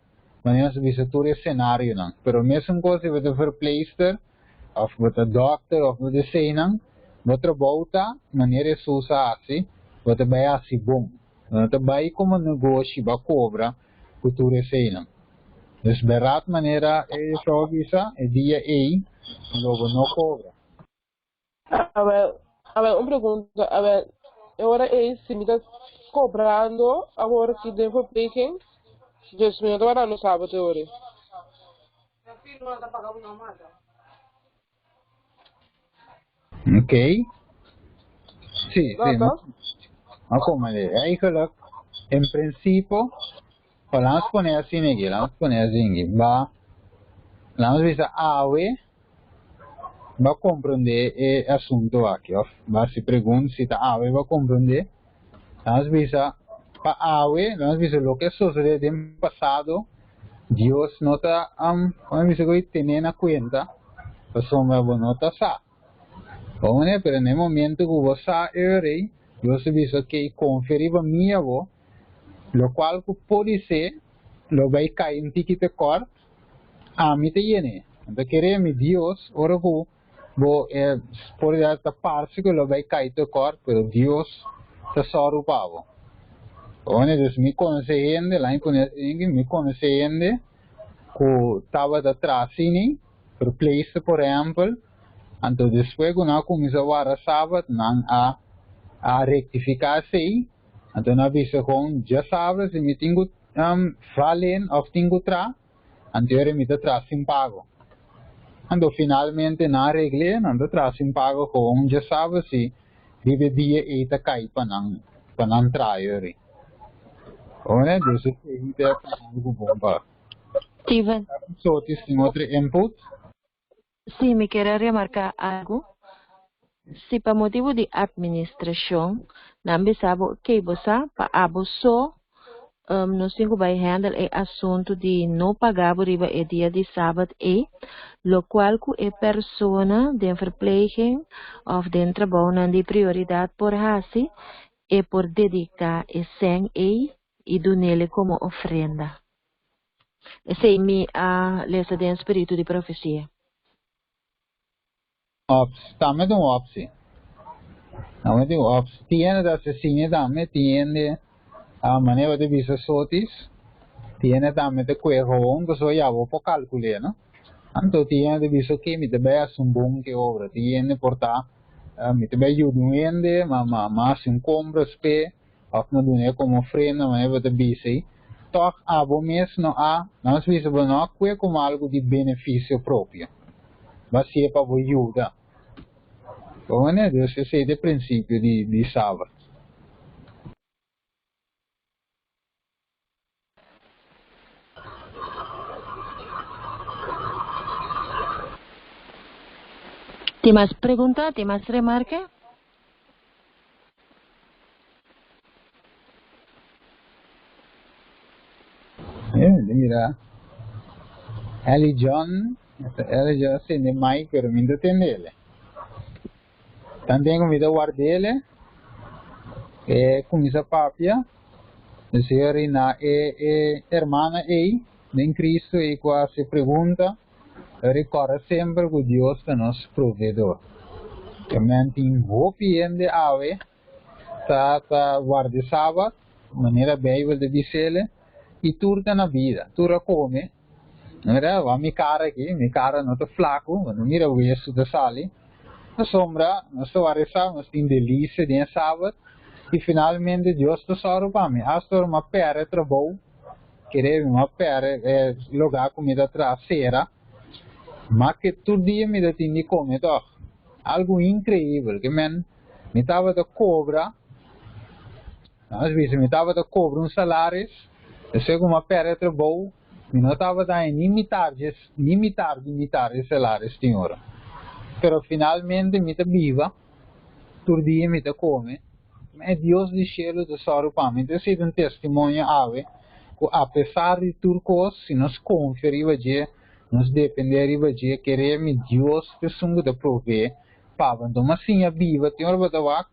Speaker 1: manera nos a bisa tur e senarionan. Pero mesun kos si bo ta verpleegster òf bo ta dòkter òf bo ta eseinan, bo trabou ta manera Hesus a hasi, bo ta bai hasi bon. Bo no ta bai komo negoshi bo a kobra ku tur eseinan. Dus bèrdat manera e juffrouw a bisa, e dia ei lo bo no kobra.
Speaker 3: Awel, awel un pregunta, awel, e ora ei si mi ta cobrando awor aki den verpleging, dus mi no ta wardando sabado e ora ei.
Speaker 1: Ok. Sí,
Speaker 3: No,
Speaker 1: sí.
Speaker 3: toch?
Speaker 1: Maar kom maar, eigenlijk, in principe, laten we poner asina aki, laten we poner asina aki. Ba, laten we bisa awe, ba komprondé e asuntu aki, òf ba si pregunta si ta awe ba komprondé, laten we bisa pa awe, laten we bisa loke a sosodé den pasado, Dios no ta, kon bisa ku tene na kuenta, pasobra bo no ta sa. Bon, pero na e momento ku bo sa e rei, Dios ta bisa, ok, konfia riba mi abo, lokual ku podisé lo bai kai un tiki tekort, ami ta yene. Anto kere mi Dios, ora ku bo e por ta parse ku lo bai kai tekort, pero Dios ta sòru pa bo. Bon, dus mi konosé hende, laat mi pone mi konosé hende ku tabata traha asina, verpleegster por ehèmpel, anto despues ku nan a kuminsá warda sabat, nan a a rektifiká esei, anto nan a bisa kon djasabra si mi tin ku valen òf tin ku traha, anto ora mi ta traha sin pago. Anto finalmente nan a regl'é, nan ta traha sin pago kon djasabra si riba e dia ei ta kai pa nan pa nan traha yori. Ora dus esei ta algu bon pa.
Speaker 4: Steven.
Speaker 1: Sotis tin otro input?
Speaker 4: Sí, mi kier a remarká algu. Si pa motibu di atministrashon nan bisa bo, ok, bo sa, pa abo so nos tin ku bai handle e asuntu di no paga bo riba e dia di sabat ei, lokual ku e persona den verpleging òf den trabounan di prioridat por hasi, e por dediká e sèn ei i dun'ele komo ofrenda. Esei mi a lesa den Spiritu di Profesia.
Speaker 1: Ops, tambe ta un opsi. Tambe ta un opsi. Tin hende ta asesine tambe, tin hende a manera bo ta bisa sotis, tin hende tambe ta kue gewoon pasobra ya bo por kalkul'é, no? Anto tin hende ta bisa oke mi ta bai hasi un bon ke obra, tin hende por ta mi ta bai yuda un hende, ma ma ma hasi un kompra sp'é. Òf no dun'é komo ofrenda, manera bo ta bisa ei, tòg abo mes no a, nos bisa bo no a kue komo algu di benefisio propio, bo a hasié pa bo yuda. Bo manera Dios esei ta e prinsipio di di Sabat.
Speaker 4: Tin mas pregunta? Tin mas remarke?
Speaker 1: Mira, Ellie John, Ellie John a sende mic pero mi no ta tende ele. Tanten ku mi ta ward'ele, e kuminsá papia. Señor i na e e hermana ei den Cristo ei ku a hasi pregunta, recorda semper ku Dios ta nos proveedor. Amen. Tin hopi hende awe ta ta warda e Sabat manera Bijbel ta bis'ele i tur ta na bida, tur a kome. Mira, wak mi kara aki, mi kara no ta flaku, bo no mira wesu ta sali. Pasobra nos ta wak e Sabat, nos tin delisia den e Sabat, i finalmente Dios ta sòru pa mi. Asta ora mi a pèrdè trabou, kere mi a pèrdè e lugá ku mi ta traha sera, ma ke tur dia mi ta tin di kome tòg. Algu inkreibel, ke men mi tabata kobra. Nos bisa mi tabata cobra un salaris, despues cu mi a perde trabou, mi no tabata haña ni mitar dje, ni mitar di mitar dje salaris tin ora. Pero finalmente mi ta biba, tur dia mi ta come, ma e Dios di cielo ta sòru pa mi. Entonces esei ta un testimonio awe cu apesar di tur cos, si nos confia riba dje, nos depende riba dje, kere mi Dios ta esun cu ta provee pa bo. Enton mi a siña biba, tin ora bo ta wak,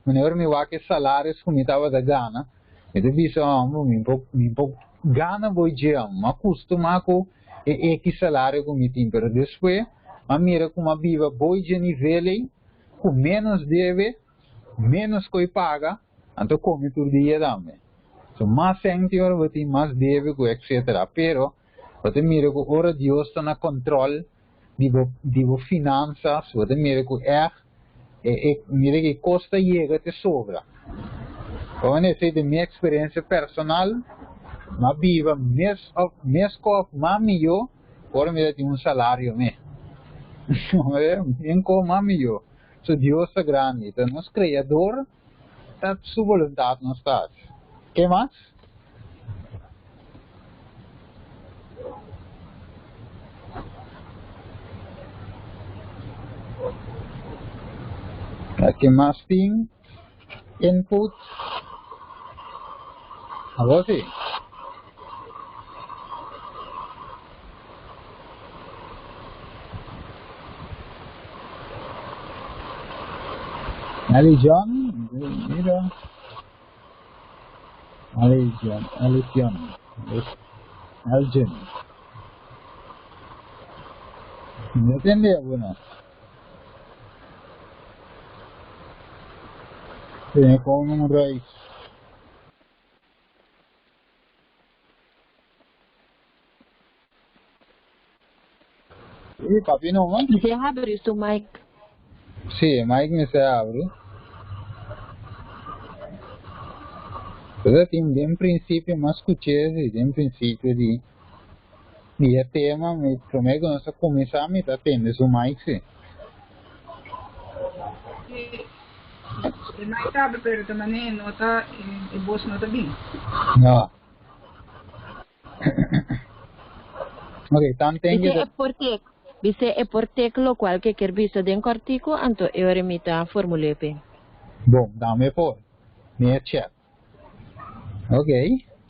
Speaker 1: Wanneer mi wak e salaris ku mi tabata gana, mi ta bisa, Homber, mi por mi por gana bo dje, mi a kustumá ku e ekis salario ku mi tin. Pero despues mi a mira ku mi a biba bo dje nivel ei, ku ménos debe, ménos ku e paga, anto kome tur dia tambe. So, mas sèn tin ora bo tin, mas debe ku etcetera. Pero bo ta mira ku ora Dios ta na kòntròl di bo di bo finansas, bo ta mira ku ègt e e mira ki kos ta yega te sobra. Pasobra esei ta mi eksperensia personal, mi a biba mes òf mes kòf mas mihó ora mi ta tin un salario mi. Bien kos mas mihó. So Dios ta grandi, ta nos Kreador, ta su boluntat nos ta hasi. Ke mas? Ke mas tin? Input? Abo si? Ali John, mira. Ali John, Ali John, Elgin. No entendí, bueno. Tiene con un rey. Sí, papi no, man.
Speaker 4: Mester habri su mic.
Speaker 1: Sí, mic mester habri. Entonces, tin den principio mas escuché, sí, den principio di di e tema, mi promé ku nos a kuminsá mi ta tende su mic, sí.
Speaker 2: Sí, e mic ta habri, pero ta manera no ta, e bos no ta bin.
Speaker 1: No. Ok, tanten
Speaker 4: Bisé e por tek, bisé e por tek lokual ke kier bisa den kòrtiku, anto e ora mi ta formul'é p'e.
Speaker 1: Bon, dame por. Mi e chat. Ok.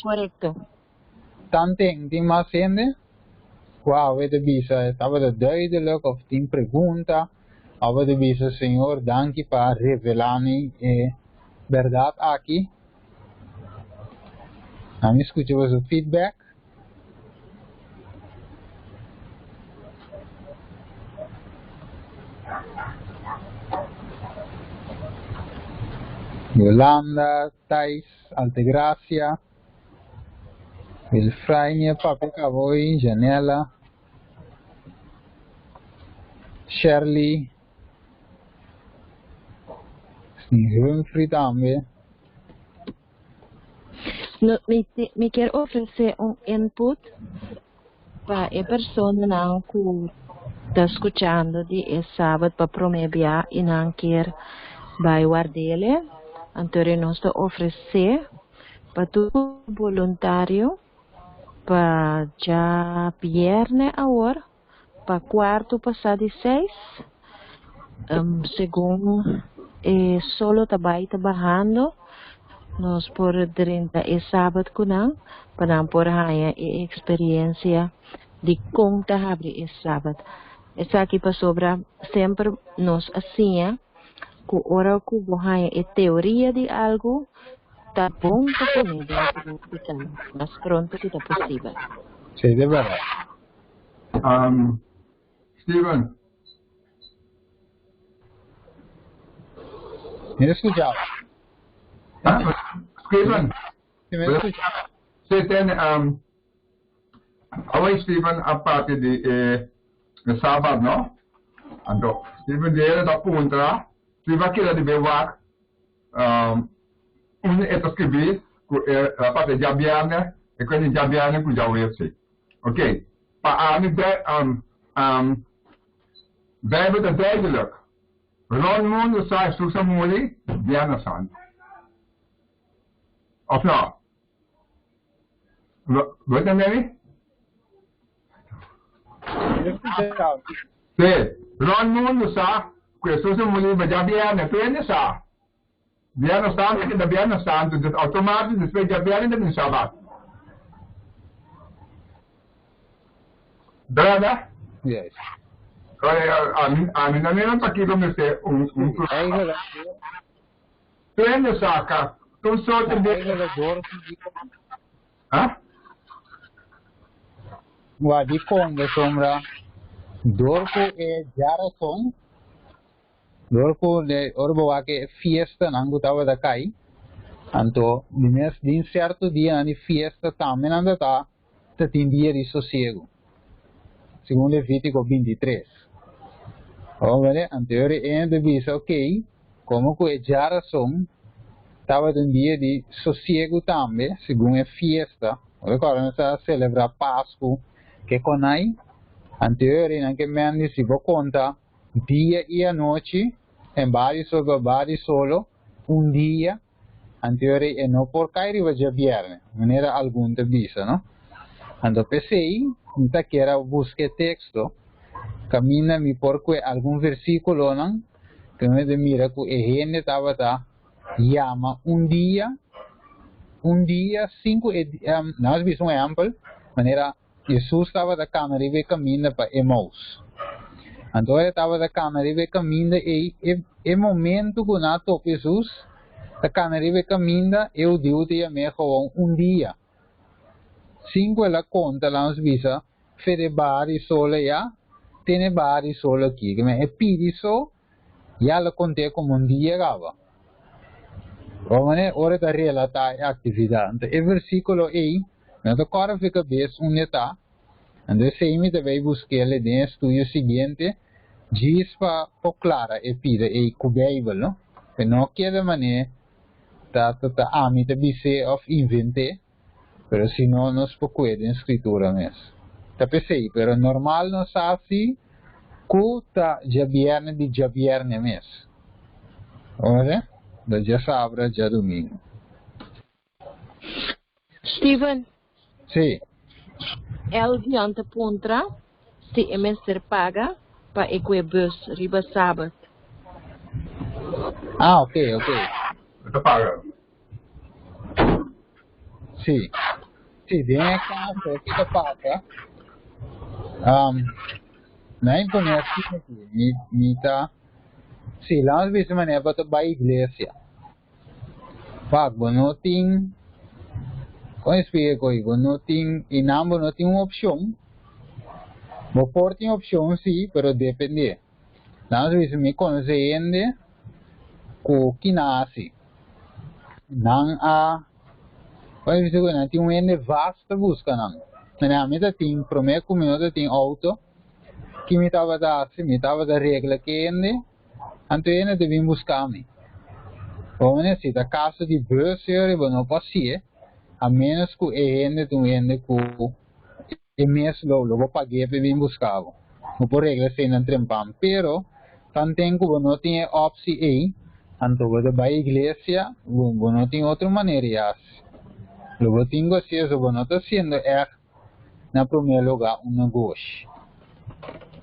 Speaker 4: Korekto.
Speaker 1: Tanten tin mas hende ku awe ta bisa e tabata duidelijk òf tin pregunta òf ta bisa Señor danki pa revelá mi e bèrdat aki. Ami skucha boso feedback. Yolanda, Thais, Altegracia, Wilfraine, Papi Cavoy, Janela, Shirley, Humphrey tambe.
Speaker 4: No, mi, mi kier ofresé un input pa e personanan ku ta skuchando di e sabat pa promé bia i nan kier bai ward'ele. Anto nos ta ofresé pa tur boluntario pa djabièrnè awor pa kuartu pasá di seis, segun e solo ta bai ta bahando, nos por drenta e sabat ku nan pa nan por haña e eksperensia di kon ta habri e sabat. Esaki pasobra semper nos a siña ku ora ku bo haña e teoria di algu ta bon pa pone den práktika mas pronto ku ta posibel.
Speaker 1: Sí, de bèrdat.
Speaker 5: Steven.
Speaker 1: Mi ta skucha.
Speaker 5: Steven.
Speaker 1: Si mi ta skucha.
Speaker 5: Si, tene, awor Steven a papia di e Sabat, no? Anto, Steven dere ta puntra si bo a keda di be wak unda e ta skribí ku e ta papia djabièrnè, e kuenta djabièrnè ku djaweps. Ok, pa ami Bijbel ta duidelijk. Rond mundu sa Jesus a muri Biernes Santu. Of no? Bo entende mi? Sí, rond mundu sa ku Jesus a muri riba djabièrnè, tur hende sa. Biernes Santu a keda Biernes Santu, dus outomático despues djabièrnè ta bin Sabat. Brada?
Speaker 1: Yes.
Speaker 5: Ami, ami no mira pakiko mester un, un
Speaker 1: Eigenlijk,
Speaker 5: Tur saka, tur soorten de...
Speaker 1: eigenlijk door
Speaker 5: Huh?
Speaker 1: Wa di kon de sombra door ku e djarason Dor ku de ora bo wak e fiestanan ku tabata kai, anto di mes den sierto dianan di fiesta tambe nan ta ta tin dia di sosiegu, segun Levítiko 23. Bo wak anto e ora ei ta bisa, okey, komo ku e djarason tabata un dia di sosiegu tambe, segun e fiesta, bo rekòrda nos a selebrá Pasku ke konai, anto e ora ei nan ke men di si bo konta Dia i anochi En bari solo, bari solo, un dia, anterior e no por kai riba djabièrnè, manera algun ta bisa, no? Anto p'esei mi ta kier a buska e teksto kaminda mi por kue algun versíkulonan ku mi ta mira ku e hende tabata yama un dia, un dia sin ku e, nos bisa un ehèmpel, manera Hesus tabata kana riba e kaminda pa Emaus. Anto ora e tabata kana riba e kaminda ei, e e momento ku nan a topa Hesus ta kana riba e kaminda, e hudiu ta yam'é gewoon un dia. Sin ku el a konta, laga nos bisa, Fede baha di sol ayá, tene baha di sol aki. Kimen e pidi so, ya el a kont'é komo un dia kaba. Bo manera ora e ta relatá e aktividat. Anto e versíkulo ei no ta kòrda fi kabes unda e ta. Anto esei mi ta bai busk'el den e studio siguiente djis pa por klara e pida ei ku Beibel, no? Pe no keda manera ta ta ta ami ta bis'é òf invent'é, pero si no nos por kue den Skritura mes. Ta p'esei, pero normal nos sa si ku ta djabièrnè di djabièrnè mes. Ora, da djasabra djadumingu.
Speaker 4: Steven.
Speaker 1: Sí.
Speaker 4: Elgion ta puntra si e mester paga pa e kue bus riba sabat.
Speaker 1: Ah, ok, ok.
Speaker 5: E ta paga.
Speaker 1: Sí. Sí, den e caso, ki ta pasa? Um, na imponé asina aki, mi, mi ta, sí, laat ons bisa manera bo ta bai iglesia. Wak, bo no tin, kon e splika ko'i, bo no tin, i nan bo no tin un opshon, bo por tin opshon sí, pero depende. Nan a bisa mi konosé hende ku kina hasi. Nan a bai bisa ku nan tin un hende vas ta buska nan. Mane ami ta tin promé ku mi no ta tin outo, ki mi tabata hasi? Mi tabata regla ku e hende, anto e hende ta bin buska mi. Bo mane si ta kaso di bus yori bo no por hasié, a ménos ku e hende ta un hende ku E mes lo lo bo pag'é p'e bin buska bo. Bo por regla esei nan trempan. Pero, tanten ku bo no tin e opsi ei, anto bo ta bai iglesia, bo bo no tin otro manera di hasi. Lo bo tin ku hasi eso, bo no ta hasiendo ègt na promé lugá un negoshi.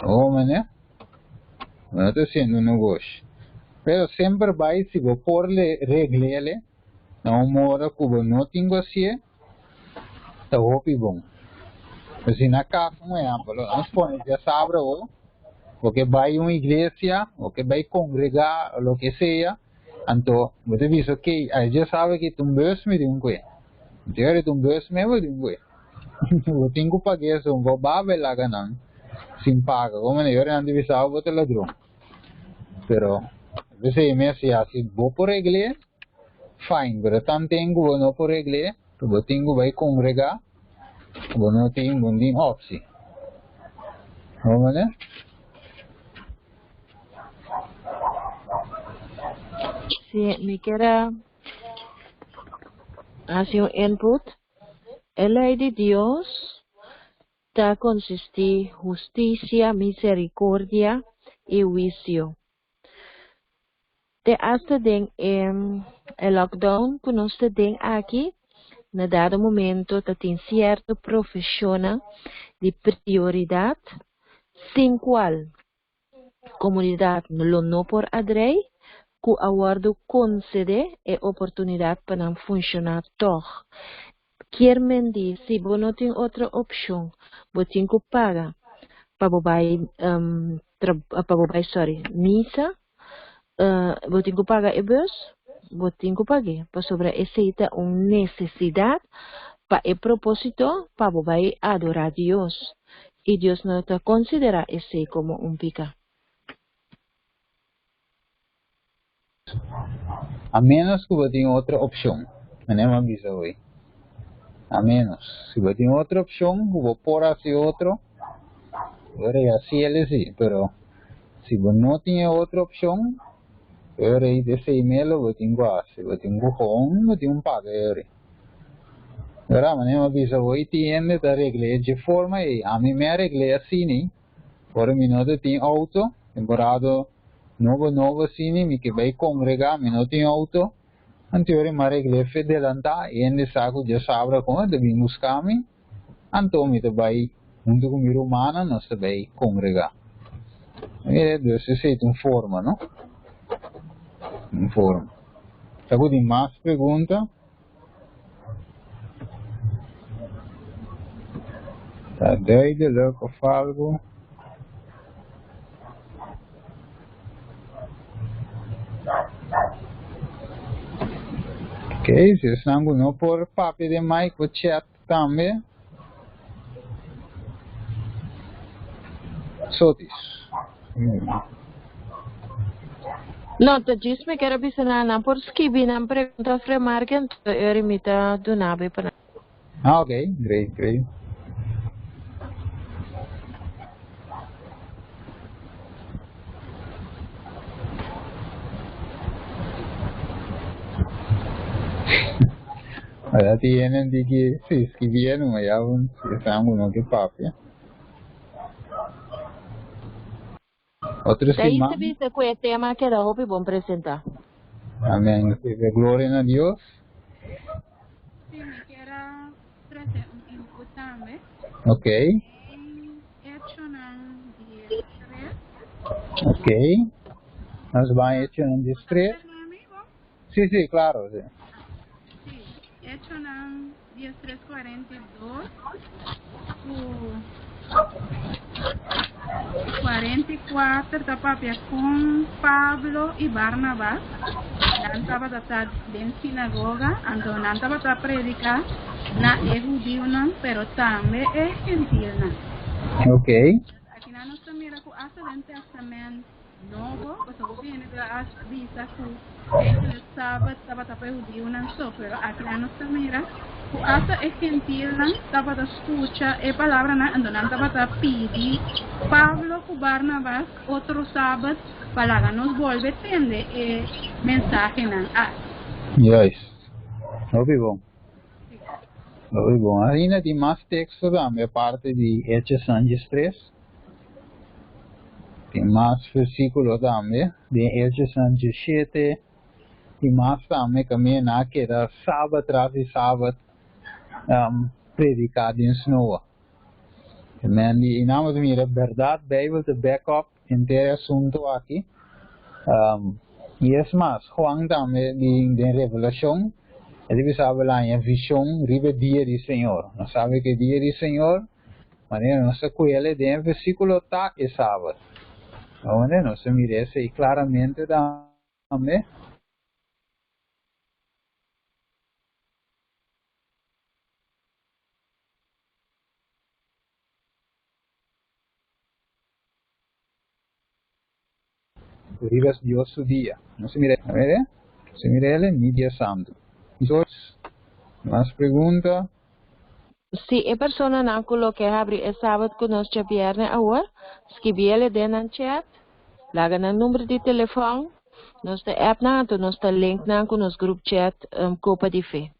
Speaker 1: Bo mane? Bo no ta hasiendo un negoshi. Pero semper bai si bo por le regl'e na un moda ku bo no tin ku hasié, Ta hopi bon. Pero si na cas un ehempel, nos pone djasabra ho, bo ke bai un iglesia, bo ke bai congrega, o lo ke sea, anto bo ta bisa ok, ay djasabra aki ta un bus mi tin kue. Anto yora ta un bus mi bo tin kue. Bo tin ku paga esun, bo babel laga nan sin paga. Como manera yora nan ta bisa bo ta ladron. Pero esei mes ya si bo por regle. Fine, pero tanten ku bo no por regl'é, ku bo tin ku bai kongregá, bo no tin bo no tin opsi. Bo mane?
Speaker 4: Si, mi kier a hasi un input. E lei di Dios ta konsistí hustisia, miserikordia i huisio. Te asta den e e lockdown ku nos ta den aki, na dado momento ta tin sierto profeshonnan di prioridat sin kual komunidat lo no por a drei ku a wòrdu konsedé e oportunidat pa nan funshoná tòg. Kier men di si bo no tin otro opshon bo tin ku paga pa bo bai pa bo bai sorry misa bo tin ku paga e bus bo tin ku pag'é pasobra esei ta un nesesidat pa e proposito pa bo bai adorá Dios i Dios no ta konsiderá esei komo un pika.
Speaker 1: A menos ku bo tin otro opshon. Manera mi a bisa hoy. A menos. Si bo tin otro opshon ku bo por hasi otro, ora ei hasiel esei. Pero si bo no tin e otro opshon, ora ei esei melo bo tin ku hasi. Bo tin ku hon, bo tin un paga e ora ei. Ora manera mi a bisa hoy tin hende ta regl'é dje forma ei. Ami mi a regl'é asina ei. Ora mi no ta tin outo, temporada. Nobo nobo asina, mi ke bai kongregá, mi no tin outo. Anto ora mi a regl'é fe delantá, e hende sa ku djasabra kon e ta bin buska mi, anto mi ta bai huntu ku mi rumannan, nos ta bai kongregá. Mira, dus esei ta un forma, no? Un forma. Ta ku tin mas pregunta? Ta duidelijk of algo? Ok, si esnan ku no por papia den mic por chat tambe. Sotis.
Speaker 4: No, ta djis mi kier a bisa nan, nan por skibi nan pregunta of remarke, anto eri mi ta duna bo pa nan.
Speaker 1: Ah, ok, great, great. Allá tienen di que si escribieron allá un si están uno que papia. Otro
Speaker 4: Daí
Speaker 1: siman.
Speaker 4: se bisa ku e tema a keda hopi bon presentá.
Speaker 1: Amén. Dé gloria na Dios.
Speaker 2: Sí, mi kier a trese un input tambe.
Speaker 1: Ok.
Speaker 2: Den Echonan 13.
Speaker 1: Ok. Nos ban Echonan 13. Sí, sí, claro. Sí.
Speaker 2: Sí, Echonan 13:42 ku 44 ta papia kon Pablo i Barnabas nan tabata ta den sinagoga, anto nan tabata prediká na e hudiunan pero tambe e gentilnan.
Speaker 1: Ok.
Speaker 2: Akinan nos ta mira ku asta den Tèstamènt Nobo, pasobra hopi hende ta a bisa ku enkele Sabat tabata pa e hudiunan so, pero akinan nos ta mira ku asta e gentilnan tabata skucha e palabranan, anto nan tabata pidi Pablo ku Barnabas otro Sabat pa laga nos bolbe tende e mensahenan aki.
Speaker 1: Juist. Hopi bon. Hopi bon. Ainda tin mas teksto tambe aparte di Hechos 13. Tin mas versíkulo tambe den Hechosnan 17 i mas tambe kaminda nan a keda sabat tras di sabat prediká den snoa. Amen. I nan bo ta mira bèrdat Beibel ta back up henter e asuntu aki. I es mas, Juan tambe den Revelashon e ta bisa bo laña vishon riba e dia di Señor. Nos sabi ku e dia di Señor Manera nos ta kuele den e versíkulo ta e sabat. Awor nos ta mira esei klaramente tambe. Riba Dios su dia. Nos ta mira, mira, nos ta mira el mi dia santu. Mas pregunta?
Speaker 4: Si e personanan ku lo ke habri e sabat ku nos djabièrnè awor, skibiel e den nan chat, laga nan number di telefòn, nos ta app nan anto nos ta link nan ku nos group chat Kopa di Fe.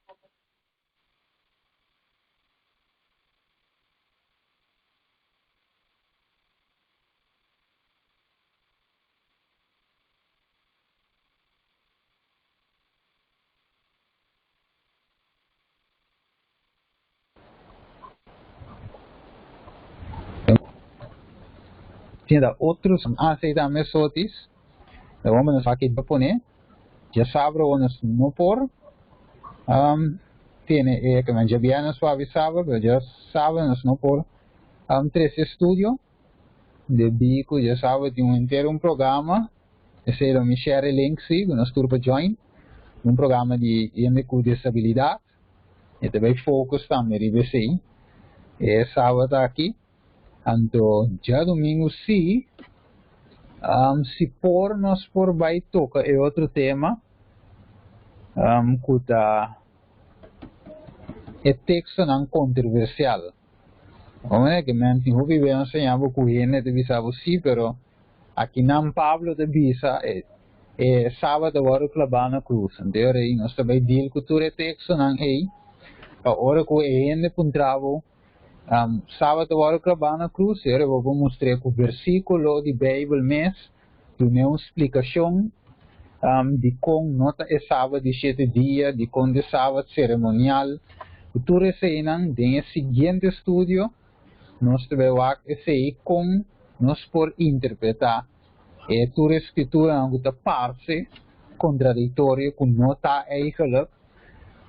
Speaker 1: Tin da otro hace tambe sotis. De hombre nos aquí pone. Ya sabe nos no por. Tiene que men ya viernes suave sabe, pero ya sabe nos no por. Tres estudio. De bico ya sabe tiene un entero un programa. Ese lo mi share link sí, nos tur pa join. Un programa di hende ku disabilidad. E ta bay focus tambe riba esey. E sábado aki. Anto djadumingu sí, si por nos por bay toca e otro tema cu ta e textonan controversial. Como ke men tin hopi bes a enseña bo cu hende ta bisa bo sí, pero akinan Pablo ta bisa e e sábado a wòrdu klabá na krus. Anto e ora ei nos ta bai deal ku tur e tekstonan ei pa ora ku e hende puntra bo sábado a wòrdu klabá na krus, e ora bo por mustr'é ku versíkulo di Beibel mes. Duna un splikashon di kon no ta e sabat di shete dia, di kon ta e sabat seremonial. Ku tur eseinan den e siguiente studio nos ta bai wak esei kon nos por interpretá e tur e skrituranan ku ta parse kontradiktorio ku no ta eigenlijk,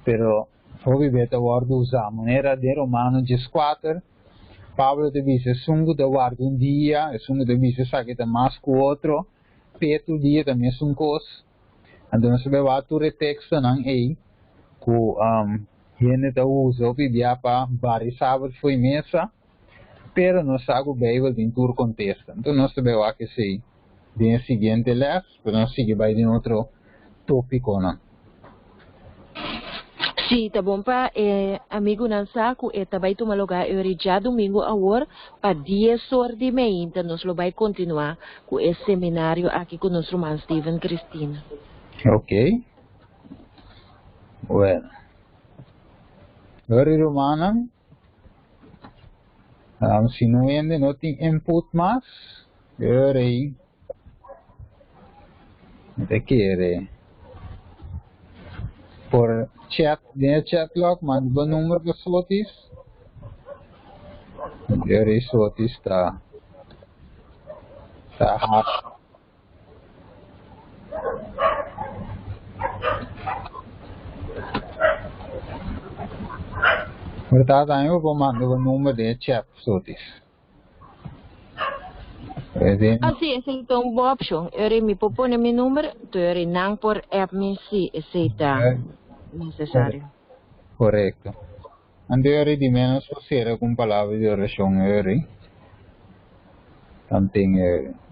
Speaker 1: pero hopi bes ta wòrdu usá. Manera den Romano 14, Pablo ta bisa esun ku ta warda un dia, esun ku ta bisa esaki ta mas ku otro, p'e tur dia ta mesun kos. Anto nos ta bai wak tur e tekstonan ei ku hende ta usa hopi bia pa bari sabat fo'i mesa, pero nos sa ku Beibel tin tur kontesta. Anto nos ta bai wak esei den e siguiente lès, pero nos sigui bai den otro tópikonan.
Speaker 4: Sí, ta bon pa e amigunan sa ku e ta bai tuma lugá e ora djadumingu awor pa 10 or di meinta nos lo bai kontinuá ku e seminario aki ku nos ruman Steven Cristina.
Speaker 1: Ok. Bueno. Ora rumannan, si no hende no tin input mas, ora ei mi ta kere por chat, den e chat log manda bo number pa Sotis. Ora ei Sotis ta ta hard. Por ta tambe bo por manda bo number den e chat Sotis.
Speaker 4: Ah, sí, esei ta un bon opcion. Ora mi por pone mi number, to ora nan por app mi si esei ta necesario.
Speaker 1: Correcto. Anto ora di menos por cera cu un palabra di oracion ora. Tanten ora.